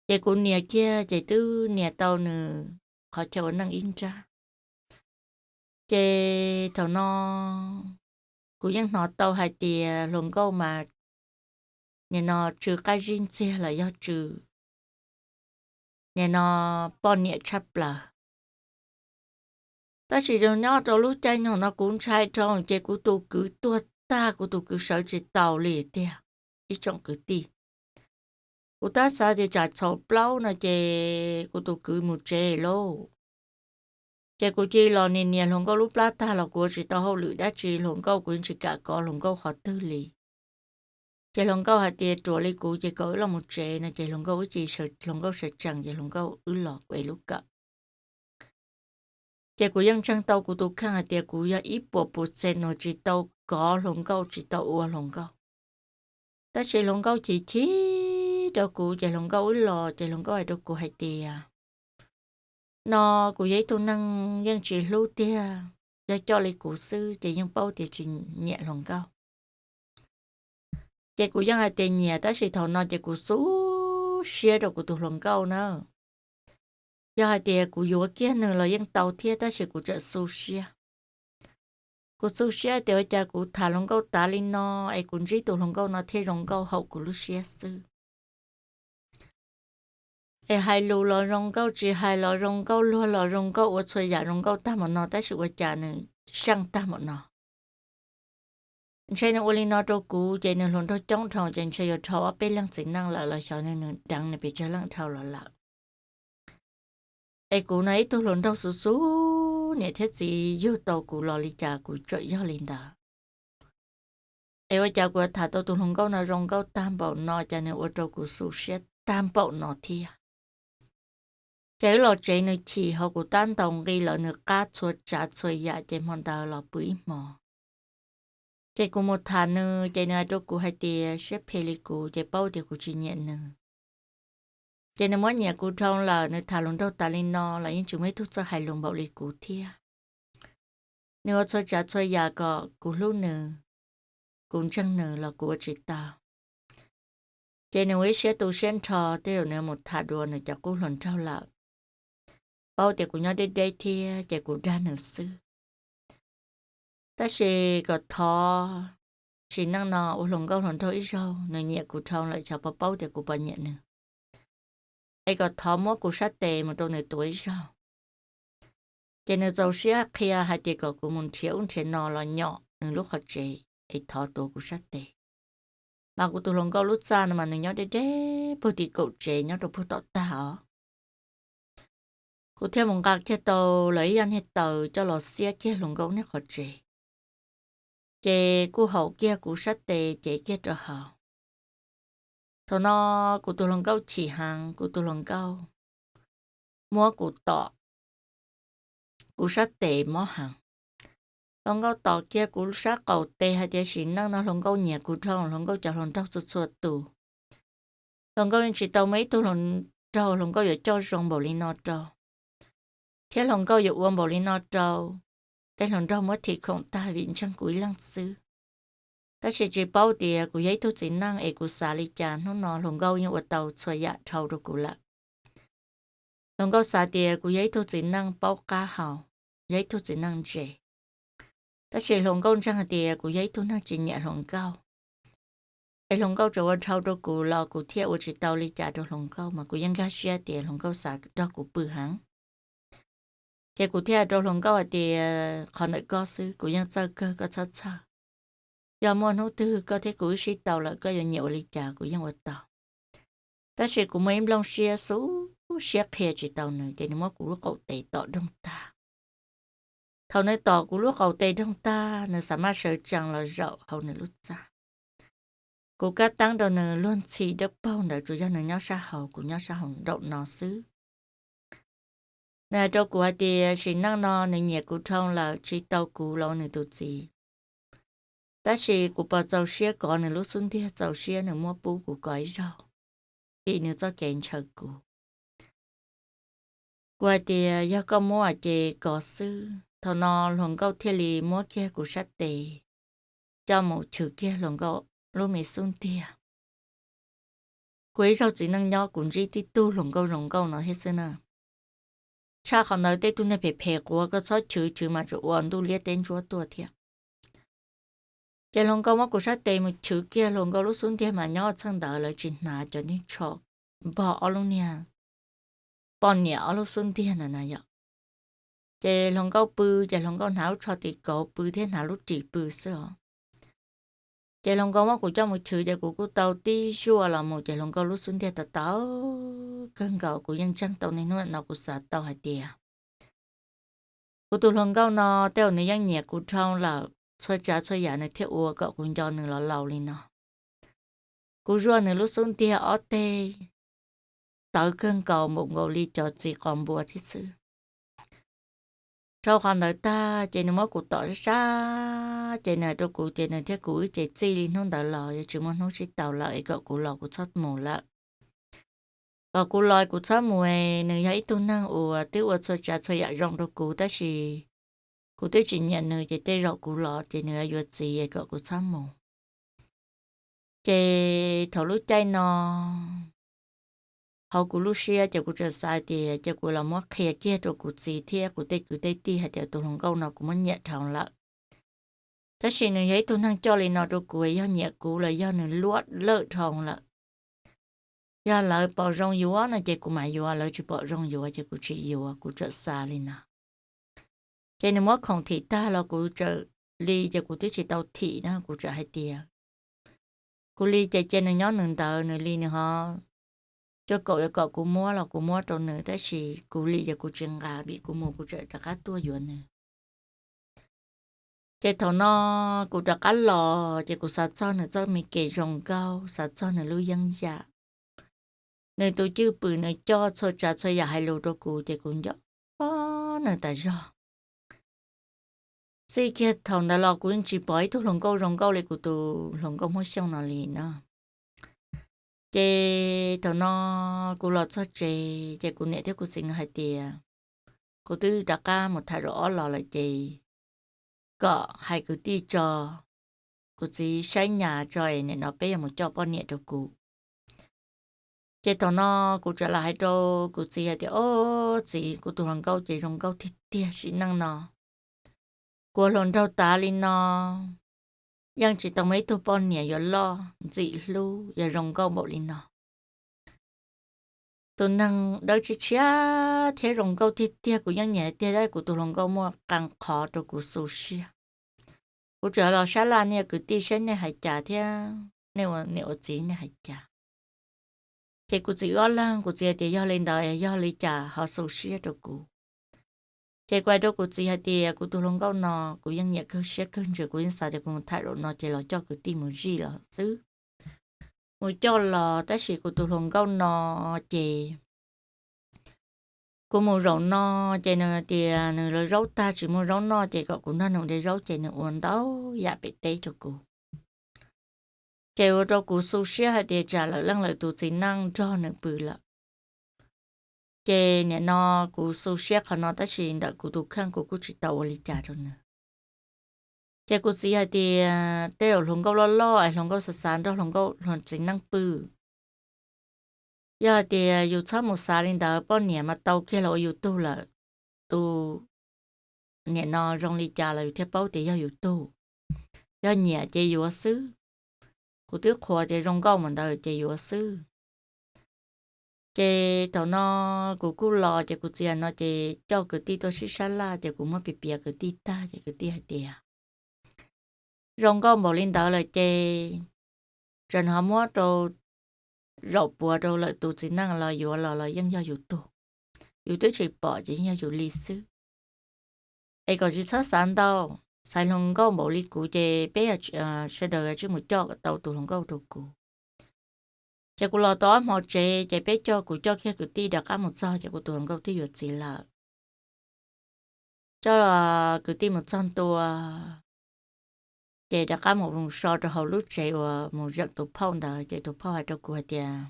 Ces kuv nias kiag ces twb nias tau nws qhov chaw ua neej ib nrab. Ces thaum no kuv yeej hnov tau hais tias hluas nkauj mas nim no tsw qab zib ntxiag los yog tsw nim no poj niam tshaj plaws. Tab sis nyob rau lub caij nyoog no kuv ntshai dhau ces kuv tus kwv tuag tag, kuv tus kwv sawv tsis taus li tiag. Ib tsoom kwv tij, kuv tab xav tias tsam txhaum plaub no ces kuv tus kwv mus tsev lauj. Ces kuv cia li los nias nias hluas nkauj lub plab tag los kuv ua tsis tau hauj lwm dab tsi, hluas nkauj kuv yeej tsis kam kov hluas nkauj qhov twg li. Ces hluas nkauj hais tias ruam li kuv ces kom wb los mus tsev no ces hluas nkauj wb cia li, hluas nkauj sawv tsees ces hluas nkauj wb los kuv ev lub kawm. Ces kuv yeej ntseeg tau kuv tus kheej hais tias kuv yog ib puas pus txes uas tsis tau kov hluas nkauj tsis tau ua hluas nkauj. Tab sis hluas nkauj chim chim rau kuv ces hluas nkauj wb los ces hluas nkauj hais rau kuv hais tias no kuv yog ib tug neeg yeej tsis hlub tiag, yog coj li kuv xwb ces yeej paub tias tsis nyiam hluas nkauj. Ces kuv yeej hais tias nyiam tab sis thaum no ces kuv xu siab rau kuv tus hluas nkauj na. Yog hais tias kuv yuav kiag nws los yeej tau thiab tab sis kuv tseem xu siab. Kuv xu siab tias ua cas kuv tham hluas nkauj tas li no es kuv ntsib tus hluas nkauj no thiaj zoo nkauj haum kuv lub siab xwb. Es hais lus los zoo nkauj, tsis hais los zoo nkauj, luag los zoo nkauj, ua txhua yam zoo nkauj tag npaum no tab sis ua cas nws seej tag npaum no. Ntshe nws ua li no rau kuv ces nws hluas nraug coob dhau ces ntshe yuav dhau ob peb leeg txiv neej lawm los xyov nws deev nws pes tsawg leej dhau los lawm. Es kuv no ib tug hluas nraug xu xu, niam thiab txiv yug tau kuv los li cas kuv tseem yog li ntawd. Es ua cas kuv yuav tham tau tus hluas nkauj no zoo nkauj tag npaum no cas nws ua rau kuv xu siab tag npaum no thiab. Ces wb los tsev nws chim hauv kuv tab ntaus nqi lawm nws qab txhua tsav txhua yam ces hmo ntawd los pw ib hmo. Ces kuv mus tham nws ces nws hais rau kuv hais tias siab phem li kuv ces paub tias kuv tsis nyiam nws. Ces nws muab nyiam kuv dhau lawm, nws tham hluas nraug tas li no los yeej tsis muaj ib tug txawj hais lus npaum li kuv thiab. Nws ua txhua tsav txhua yam kom kuv hlub nws, kuv ntseeg nws los kuv ua tsis tau. Ces nws ua ib siab tu siab nrho, tej zaum nws mus tham dua nws cov qub hluas nraug lawm. Paub tias kuv nyob deb deb thiab ces kuv dag nws xwb. Tab sis kom thov, sim neej no ua hluas nkauj hluas nraug ib zaug, nws nyiam kuv dhau lawm xyov puas paub tias kuv puas nyiam nws, es kom thov muab kuv sab tes mus rau nws tuav ib zaug. Ces nws txaus siab qhia hais tias kom kuv mus nrhiav ub nrhiav no los nyom nws lub qhov tsev es thov tuav kuv sab tes. Mas kuv tus hluas nkauj lub txaj no mas nws nyob deb deb puag tim kaum tsev nyob rau puag tom tag os. Kuv thiaj mus nqa kiag tau lawv ib yam niag taws coj los xiab kiag hluas nkauj niag qhov tsev, ces kuj haum kiag kuv sab tes cev kiag rau hauv. Thaum no kuv tus hluas nkauj chim heev, kuv tus hluas nkauj muab kuv tom, kuv sab tes mob heev. Hluas nkauj tom kiag kuv sab qaum tes hais tias sim neej no hluas nkauj nyiam kuv dhau, hluas nkauj cov hluas nraug txhua txhua tus. Hluas nkauj yeej tsis tau muaj ib tug hluas nraug hluas nkauj yuav coj zoo npaum li no rau, thiab hluas nkauj yuav ua npaum li no rau. Tej hluas nraug muab thim khoom tag vim ntseeg kuv ib leeg xwb. Tab sis tsis paub tias kuv yog ib tug txiv neej es kuv xav li cas hnub no hluas nkauj yeej ua tau txhua yam dhau rau kuv lawm. Hluas nkauj xav tias kuv yog ib tug txiv neej paub qab hau, yog ib tug txiv neej ntse. Tab sis hluas nkauj ntseeg hais tias kuv yog ib tug neeg tsis nyiam hluas nkauj, es hluas nkauj tsuas ua dhau rau kuv los kuv thiaj ua tsis tau li cas rau hluas nkauj, mas kuv yeej nkag siab tias hluas nkauj xav nrog kuv pw heev. Ces kuv thiaj hais rau hluas nkauj hais tias qhov ntawm koj xwb, kuv yeej txawj kawg, koj txhob txhawj. Yog muaj hnub twg koj thiab kuv wb sib tau lawm, koj yuav nyiam ua li cas kuv yeej ua tau. Tab sis kuv muaj ib nplooj siab xub siab qhia tsis tau nws, ces nws muab kuv lub qaum tes tom doog tag. Thaum nws tom kuv lub qaum tes doog tag, nws xa maj sawv tsees los zaum hauv nws lub txaj. Kuv kab teeb rau nws luag ntxhi dawb paug ntawd, tsuas yog nws nyob sab hauv, kuv nyob sab hauv nraum no xwb. Nws hais rau kuv hais tias sim neej no nws nyiam kuv dhau lawm, tsis tau kuv los ua nws tus txiv. Tab sis kuv puas txaus siab kov nws lub xub ntiag, txaus siab nws muab pub kuv kov ib zaug, vim nws txoj kev ntshaw kuv. Kuv hais tias yog koj muab ces kov xwb. Thaum no hluas nkauj thiaj li muab kiag kuv sab tes coj mus chwv kiag hluas nkauj lub me xub ntiag. Kuv ib zaug txiv neej nyob kuv ntsib tib tug hluas nkauj zoo nkauj no thiab xwb na. Tshaj qhov ntawd tej tug niag phem phem quav koj txhob chwv, chwv mas tsuas ua ntuj liab teb ntsuab tuaj thiab. Ces hluas nkauj muab kuv sab tes mus chwv kiag hluas nkauj lub xub ntiag mas nyob txheej ntawd lawv tsis hnav cov niag tsho npog ob lub niag poj niam ob lub xub ntiag ntawd na yom. Ces hluas nkauj pw, ces hluas nkauj hnav lub tsho tis kauv pw thiab hnav lub ris pw xwb os. Ces hluas nkauj muab kuv coj mus chwv ces kuv kuj tau tib zuaj los mus ces hluas nkauj lub xub ntiag tau tau kawg nkaus. Kuv yeej ntseeg tau niaj hnub no, kuv xav tau hais tias kuv tus hluas nkauj no tej zaum nws yeej nyiam kuv dhau lawm, txhua tsav txhua yam nws thiaj ua kom kuv nco nws los laus li no. Kuv zuaj nws lub xub ntiag ob teg tawv kawg nkaus npaum nkaus li cov txiv qos npua thiab xwb. Dhau qhov ntawd tag ces nws muab kuv tom sab sab, ces nws hais rau kuv tias nws thiab kuv wb ces txij li hnub ntawd los yuav tsis muaj hnub sib tau lawm es kom kuv los kuv txhob mus lawm. Kom kuv los kuv txhob mus, nws yog ib tug neeg uas twb ua txhua tsav txhua yam zoo rau kuv tab sis kuv twb tsis nyiam nws ces tej zaum kuv los ces nws yuav yuav txiv es kom kuv txhob mus. Ces thaum lub caij no hauv kuv lub siab ces kuv txawm xav tias ces kuv los muab qhia kiag rau kuv txiv thiab kuv tej kwv tej tij hais tias tus hluas nkauj no kuv muab nyiam dhau lawm. Tab sis nws yog ib tug neeg coj li no rau kuv, yog nyiam kuv los yog nws luaj lawj dhau lawm. Yog lawv pom zoo yuav no ces kuv mam yuav, lawv tsis pom zoo yuav ces kuv tsis yuav, kuv txawm xav li no. Ces nws muab khoom thim tag los kuv txawm li, ces kuv twb tsis tau thim na, kuv txawm hais tias kuv li ces cia nws nyob nws ntawd, nws li nws ho cuaj kaum yuav kom kuv muab los kuv muab rau nws, tab sis kuv li ces kuv tsis nqa vim kuv mus kuv txawm rov qab tuaj yuav nws. Ces thaum no kuv rov qab los ces kuv xav txog nws txoj me kev zoo nkauj, xav txog nws lub yeeb yam. Nws tus cwj pwm nws coj txhua tsav txhua yam hais lus rau kuv ces kuv nco nws tas zog. Txij kiag thaum ntawd los kuv yeej tsis pom ib tug hluas nkauj zoo nkauj li kuv tus hluas nkauj Hmoob Xyooj no li no. Ces thaum no kuv los txog tsev ces kuv niam thiab kuv txiv nkawd hais tias kuv twb rov qab mus tham zaum ob los lawm ces kom hais kwv tij tso, kuv txiv saib nyas tso es nim no peb yuav mus coj poj niam rau kuv. Ces thaum no kuv txawm los hais rau kuv txiv hais tias, Ob txiv, kuv tus hluas nkauj ces zoo nkauj tiag tiag sim neej no. Kuv ua hluas nraug tas li no, yeej tsis tau muaj ib tug poj niam yuav loj ntxim hlub yog zoo nkauj npaum li no. Tus neeg dawb tshiab tshiab thiab zoo nkauj tiag tiag kuv yeej nyiam tiag, tab kuv tus hluas nkauj muaj qee qhov rau kuv xu siab. Kuv txawm los sab laj nej kwv tij saib nej hais cas thiab nej ua niam ua txiv nej hais cas. Ces kuv txiv ob leeg, kuv txiv hais tias yog li ntawd yog li cas ho xu siab rau kuv. Ces kuv hais rau kuv txiv hais tias kuv tus hluas nkauj no kuv yeej nyiam kawg siab kawg ntsws, kuv yeej xav tias kuv mus tham zaum no ces los coj kwv tij mus zij los xwb, mus coj los, tab sis kuv tus hluas nkauj no ces kuv mus zaum no ces nws tias nws lawv zaub tag tsis muaj zaub noj ces kom kuv nrog nws de zaub ces nws ua ntau yam pem teb rau kuv. Ces ua rau kuv xu siab hais tias tsam lawm leej lawm tus txiv neej nrog nws pw lawm. Ces nim no kuv xu siab qhov no tab sis ntawm kuv tus kheej kuv kuj tsis tau ua li cas rau nws. Ces kuv txiv hais tias tej zaum hluas nkauj loj loj es hluas nkauj xav xav nrog hluas nkauj hluas txiv neej pw. Yog hais tias yus txhob mus xav li ntawd poj niam mas tau kiag los ua yus tug lawm. Tus nim no zoo li cas los yus thiaj paub tias yog yus tug. Yog nyiam ces yuav xwb. Kuv twb qhuas tias zoo nkauj mus ntawd ces yuav xwb. Ces thaum no kuv kuj los ces kuv txiv no ces coj kwv tij tuaj sib sab laj ces kuv muab piav piav kwv tij tag ces kwv tij hais tias zoo nkauj npaum li ntawd lawm ces tsam nws ho muab rau zaum puav rau lawm tus txiv neej los yuav los los yeej yog yus tug. Yus twb tsis pom ces yeej yog yus li xwb. Es kom tsis txhob xav ntau, xaiv hluas nkauj npaum li kuv ces peb sawv daws tsis mus coj tau tus hluas nkauj rau kuv. Ces kuv los tau ob hmo tsev ces peb coj, kuv coj kiag kwv tij rov qab mus txog ces kuv tus hluas nkauj twb yuav txiv lawm. Coj kwv tij mus txog ntua, ces rov qab mus so rau hauv lub tsev uas mus zeem tus phauj ntawd ces tus phauj hais rau kuv hais tias,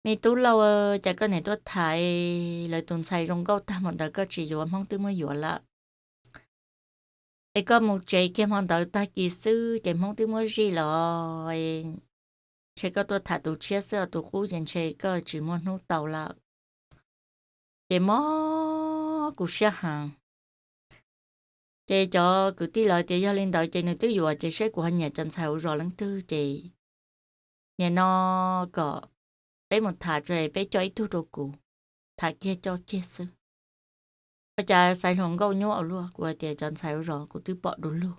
Me tub Lauj, cas koj niam tuaj tham lawv tus ntxhais zoo nkauj tag npaum ntawd koj tsis yuav, Hmoob twb muab yuav lawm. Es koj mus tsev kiag hmo ntawd tag kis xwb ces Hmoob twb muab zij los, ntshe koj tuaj tham tus tshiab xwb os, tus qub ces ntshe koj tsis muaj hnub tau lawm. Ces mob kuv siab heev. Ces cov kwv tij lawv tias yog li ntawd ces nws twb yuav ces seb kuv ho nyiam cov ntxhais hauv zos leej twg ces nim no kom peb mus tham tso peb coj ib tug rau kuv, tham kiag coj kiag xwb. Ua cas xaiv hluas nkauj nyuaj ua luaj, kuv hais tias cov ntxhais hauv zos kuv twb pom du lug.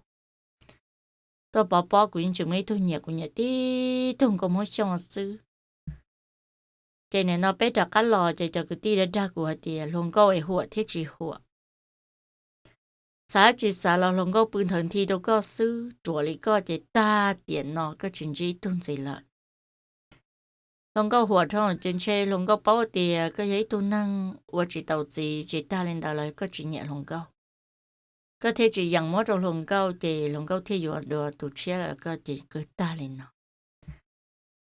Tuaj pov pob kuv yeej tsis muaj ib tug nyiam, kuv nyiam tib tug nkauj Hmoob Xyooj xwb. Ces nim no peb rov qab los ces cov kwv tij dag dag kuv hais tias hluas nkauj es huam thiab tsis huam. Xav tsis xav los hluas nkauj pw nthawv nthi rau koj xwb, ruam li koj ces tag tiam no koj tsis ntsib ib tug ntxiv lawm. Hluas nkauj huam dhau ces ntshe hluas nkauj paub tias koj yog ib tug neeg ua tsis tau txiv, tsis tag li ntawd los koj tsis nyiam hluas nkauj. Koj thiaj tsis yeem muab rau hluas nkauj ces hluas nkauj thiaj yuav dua tus tshiab lawm koj ces kawg tag li no.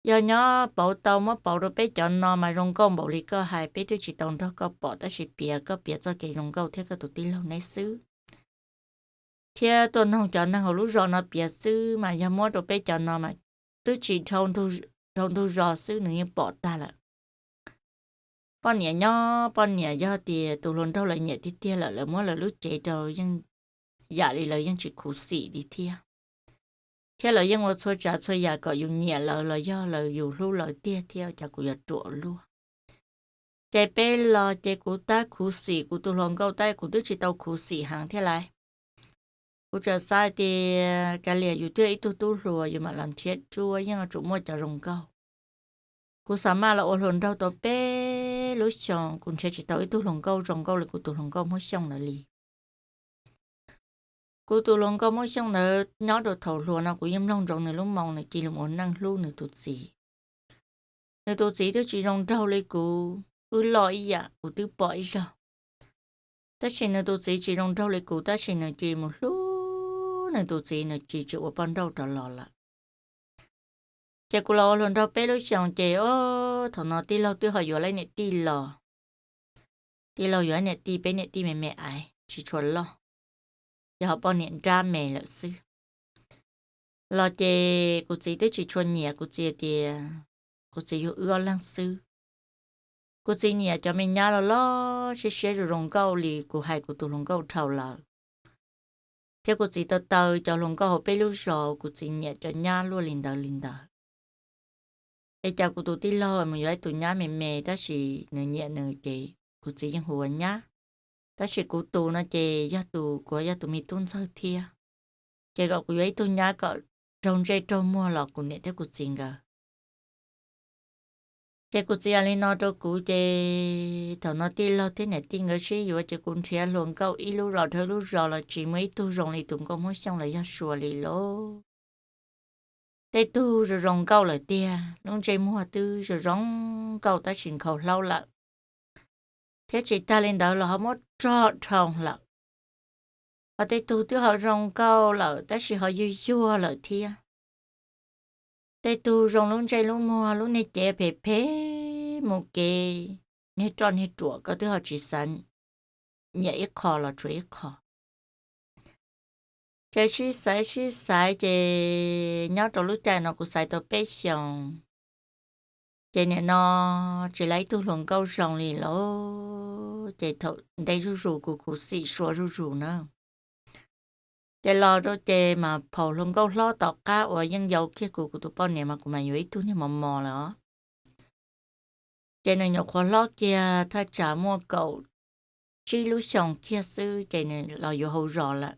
Yog nyob pauv tau muab pauv rau peb cov no mas zoo nkauj npaum li koj hais peb twb tsis tau nrog koj pom tab sis piav koj piav txoj kev zoo nkauj thiab koj tus tij laug neb xwb. Thiab tuaj noog cov neeg hauv lub zos no piav xwb mas yog muab rau peb cov no mas twb tsis dhau ntug zos xwb nws yeej pom tag lawm. Poj niam nyob poj niam, yog tias tus hluas nraug lawv nyiam tiag tiag lawm lawv muab lawv lub cev rau yeej yam li lawv yeej tsis khuv xim li thiab. Thiab lawv yeej ua txhua tsav txhua yam kom yus nyiam lawv los yog lawv yus hlub lawv tiag thiab, cas kuv yuav ruam luaj. Ces peb los ces kuv tab khuv xim kuv tus hluas nkauj tab kuv twb tsis tau khuv xim heev thiab lais. Kuv txawm xav tias kav liam yus twb yog ib tug tub hluas yus mam los nrhiav dua yeej yuav tsum muaj cov zoo nkauj. Kuv xav maj los ua hluas nraug tau peb lub xyoos kuv nrhiav tsis tau ib tug hluas nkauj zoo nkauj li kuv tus hluas nkauj Hmoob Xyooj ntawd li. Kuv tus hluas nkauj Hmoob Xyooj ntawd nyob rau thaum hluas no kuv yeej mloog ntsoov nws lub moo, nws cia li mus ua neej hlub nws tus txiv. Nws tus txiv twb tsis zoo nraug li kuv, wb loj ib yam kuv twb pom ib zaug. Tab sis nws tus txiv tsis zoo nraug li kuv, tab sis nws cia li mus hlub nws tus txiv, nws cia li tsis ua poj nrauj rov los lawm. Ces kuv los ua hluas nraug peb lub xyoos ces o, thaum no tij laug twb ho yuav lawv niam tij los. Tij laug yuav niam tij, peb niam tij me me aiv tsis tshua loj, ces ho poj niam nrab me lawm xwb. Los ces kuv txiv twb tsis tshua nyiam, kuv txiv tias kuv txiv yug wb ob leeg xwb. Kuv txiv nyiam cov me nyab loj loj siab siab zoo zoo nkauj li kuv hais kuv tus hluas nkauj dhau lawm. Thiab kuv txiv taw taw cov hluas nkauj hauv peb lub zos, kuv txiv nyiam cov nyab luaj li ntawd li ntawd. Es cas kuv tus tij laug mus yuav ib tug nyab me me, tab sis nws nyiam nws ces kuv txiv yeej hu ua nyab. Tab sis kuv tus no ces yog tus, kuv yog tus me tub ntxawg thiab, ces kom kuv yuav ib tug nyab kom raug ntsej raug muag los kuv niam thiab kuv txiv nkawd. Ces kuv txiv hais li no rau kuv ces thaum no tij laug thiab niam tij nkawd sib yuav ces kuv nrhiav hluas nkauj ib lub zos dhau lub zos los tsis muaj ib tug zoo li tus nkauj Hmoob Xyooj los yog Suav li lauj. Tej tug zoo zoo nkauj lawm tiag, lub ntsej muag twb zoo zoo nkauj tab sis nkhaus hlaub lawm, thiab tsis tag li ntawd los ho muab rog dhau lawm. Ho tej tug twb ho zoo nkauj lawm tab sis ho yuag yuag lawm thiab. Tej tug zoo lub ntsej lub muag, lub niag cev phem phem mus kev, niag roj niag ruam koj twb ho tsis xav nyiam ib qho los tshuav ib qho. Ces sib xaiv sib xaiv ces nyob rau lub caij no kuv xaiv tau peb xyoos, ces nim no tsis laib ib tug hluas nkauj zoo li lauj. Ces thaum ntev zuj zus kuv khuv xim Suav zuj zus na. Ces los rau ces mas phaum hluas nkauj hlob tom qab uas yeej yau kiag kuv, kuv tus poj niam mas kuv mas yuav ib tug niag mos mos lawm os. Ces nws nyuam qhuav hlob kiag thaj tsam muaj kaum tsib lub xyoos kiag xwb ces nws los yuav hauv zos lawm.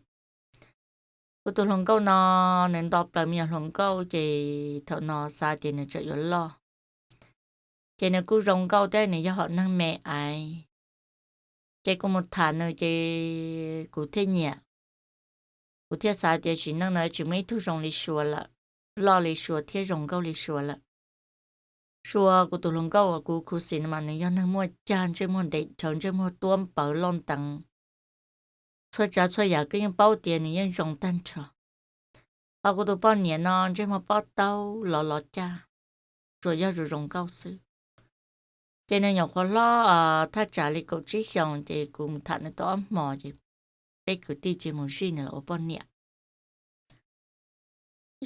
Kuv tus hluas nkauj no nws nto plaws me nyuam hluas nkauj ces thaum no xav tias nws tseem yuav loj. Ces nws kuj zoo nkauj thiab nws yog hom neeg me aiv. Ces kuv mus tham nws ces kuv thiaj nyiam. Kuv thiaj xav tias sim neej no tsis muaj ib tug zoo li Suav lawm, loj li Suav thiab zoo nkauj li Suav lawm. Suav kuv tus hluas nkauj uas kuv khuv xim no mas nws yog neeg muaj cag, ntsej muag ntev dhawv, ntsej muag tuab npawv loj nteev. Txhua tsav txhua yam koj yeej paub tias nws yeej zoo tag nrho. Ho kuv tus poj niam no ntsej muag pob taub lov lov caj, tsuas yog zoo zoo nkauj xwb. Ces nws nyuam qhuav hlob thaj tsam li kaum tsib xyoos ces kuv mus tham nws tau ob hmos ces peb kwv tij cia mus zij nws los ua poj niam.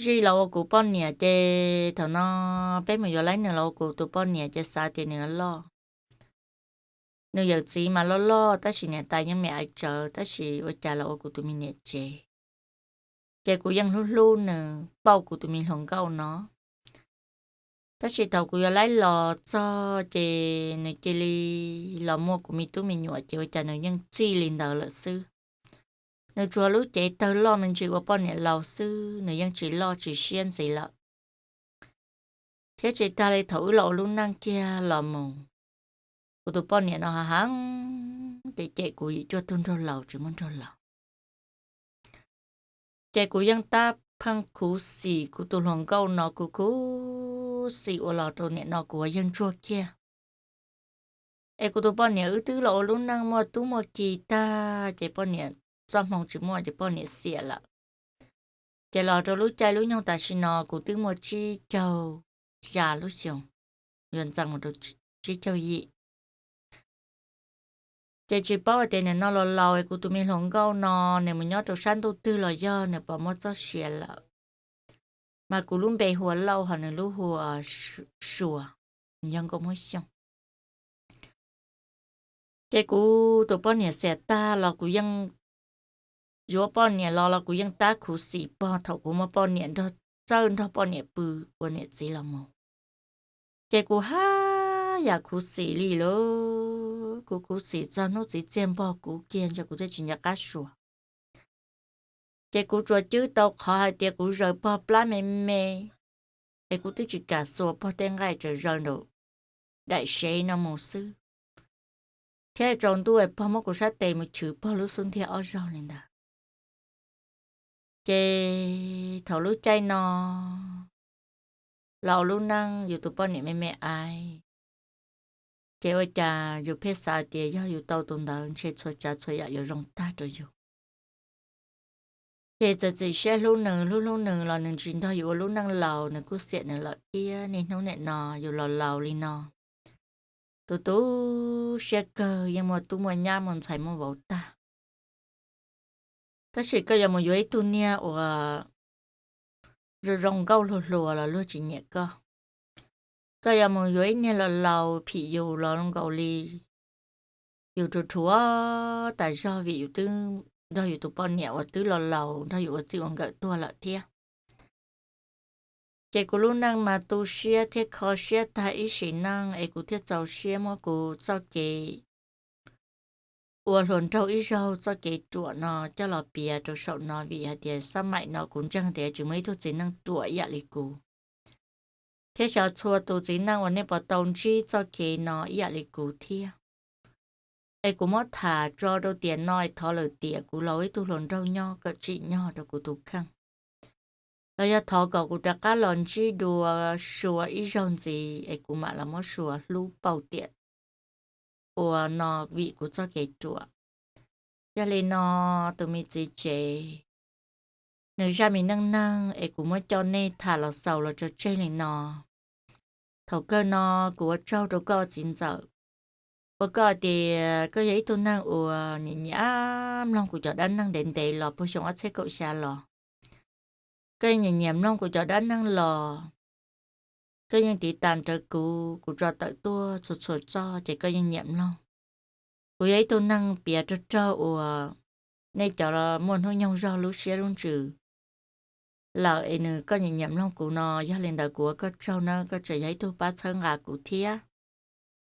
Zij los ua kuv poj niam ces thaum no peb mus yuav laib nws los ua kuv tus poj niam ces xav tias nws yuav loj. Nws yawm txiv mas loj loj tab sis niam tais yeej me aiv tsawv tab sis ua cas los ua kuv tus me niam tsev. Ces kuv yeej hlub hlub nws pauj kuv tus me hluas nkauj no. Tab sis thaum kuv yuav laib los txog ces nws cia li los muaj kuv me tub me nyuam ces ua cas nws yeej txij li ntawd lawm xwb. Nws tsuas lub cev tawg loj me ntsis ua poj niam laus xwb, nws yeej tsis loj tsis siab ntxiv lawm. Thiab tsis tag li thaum wb los ua lub neej kiag los mus, kuv tus poj niam no heev ces cem kuv yim cuaj tug nraug laus tsis muaj nraug laus. Ces kuv yeej tab pheej khuv xim kuv tus hluas nkauj no, kuv khuv xim ua los rau nim no kuv ua yawg ntsuag kiag. Es kuv tus poj niam wb twb los ua lub neej muaj tub muaj ki tag ces poj niam txoj hmoo tsis muaj ces poj niam xiam lawm. Ces los rau lub caij lub nyoog tam sim no kuv twb muaj tsib caug xya lub xyoos, yuav ntxees mus rau tsib caug yim. Ces tsis paub hais tias nim no los laus es kuv tus me hluas nkauj no nws mus nyob rau sab ntuj twg los yog nws pom muaj txoj sia lawm. Mas kuv lub npe hu ua Lauj ho nws lub hu ua Suas, nws yog nkauj Hmoob Xyooj. Ces kuv tus poj niam xiam tag los kuv yeej yuav poj niam los los kuv yeej tab khuv xim pog thaum kuv muaj poj niam nrog, txawj nrog poj niam pw ua niam txiv los mus. Ces kuv haj yam khuv xim li lauj, kuv khuv xim txog hnub txiv txiag npog kuv kiag ntsa kuv thiaj tsis nco qab suas. Ces kuv tsuas cwb tau qhov hais tias kuv zaws pog plab me me, es kuv twb tsis kam xuas pog tej nqaij tsaws zaws nraum daim sev no mus xwb. Thiab tsaus ntuj es pog muab kuv sab tes mus chwv pog lub xub ntiag ob zaug li ntawd. Ces thaum lub caij no los ua lub neej yus tus poj niam me me aiv, Ces ua cas yus pheej xav tias yog yus tau tus ntawd ntshe txhua tsav txhua yam yuav zoo tag rau yus. Ces txawm txim siab hlub nws, hlub hlub nws los nws tsis nrog yus ua lub neej laus, nws kuj xiam nws lawm thiab. Niaj hnub nim no yus los laus li no, tu tu siab kawg, yeej muaj tub muaj nyab muaj ntxhais muaj vauv tag. Tab sis koj yuav mus yuav ib tug niag uas zoo zoo nkauj hluas hluas los luag tsis nyiam koj. Koj yuav mus yuav ib niag laus laus phim yus los zoo nkaus li yus rhuav rhuav tas zog vim yus twb nrog yus tus poj niam uas twb los laus nrog yus ua txij ua nkawm tuag lawm thiab. Ces kuv lub neej mas tu siab thiab kho siab tag ib sim neej es kuv thiaj txaus siab muab kuv txoj kev ua hluas nraug ib zaug txoj kev ruam no coj los piav rau saum no vim hais tias xab maim no kuv ntseeg tias tsis muaj ib tug txiv neej ruam ib yam li kuv, thiab xyov txhua tus txiv neej uas nej puas tau ntsib txoj kev no ib yam li kuv thiab. Es kuv muab tham tso rau tiam no es thov lawm tiam kuv los ib tug hluas nraug nyob kom tsim nyog rau kuv tus kheej, los yog thov kom kuv rov qab los ntsib dua Sua ib zaug ntxiv es kuv mam los muab Sua hlub pauj tiam uas no vim kuv txoj kev ruam. Yog li no, tus me txiv tsev, nws zaj me neej neeg es kuv muab coj nej tham los xaus los tso tseg li no. Thaum kawg no kuv ua tsaug rau koj ua txiv ntxawm, ua koj hais tias koj yog ib tug neeg uas nyiam nyiam mloog kuv cov dab neeg ntev ntev los puag xyoo ob txhiab kaum xya los. Koj yeej nyiam nyiam mloog kuv cov dab neeg los, koj yeej tiv tas rawv kuv, kuv tso tawm tuaj txhua txhua txoj ces koj yeej nyiam mloog. Kuv yog ib tug neeg piav raug raug uas nej cov muaj hnub nyoog zog lub siab lub ntsws lawm es nws koj nyiam nyiam mloog kuv no, yog li ntawd kuv ua koj tsaug nawb, koj tseem yog ib tug pab txhawb nqa kuv thiab.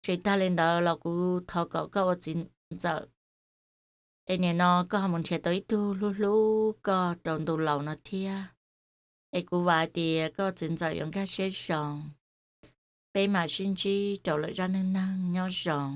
Tsis tag li ntawd los kuv thov kom koj ua txiv ntxawm es nim no koj ho mus nrhiav tau ib tug hlub hlub koj rau ntu laus no thiab. Es kuv vam hais tias koj txiv ntxawm yuav nkag siab zoo, peb mam sib ntsib rau lwm zaj neej neeg, nyob zoo.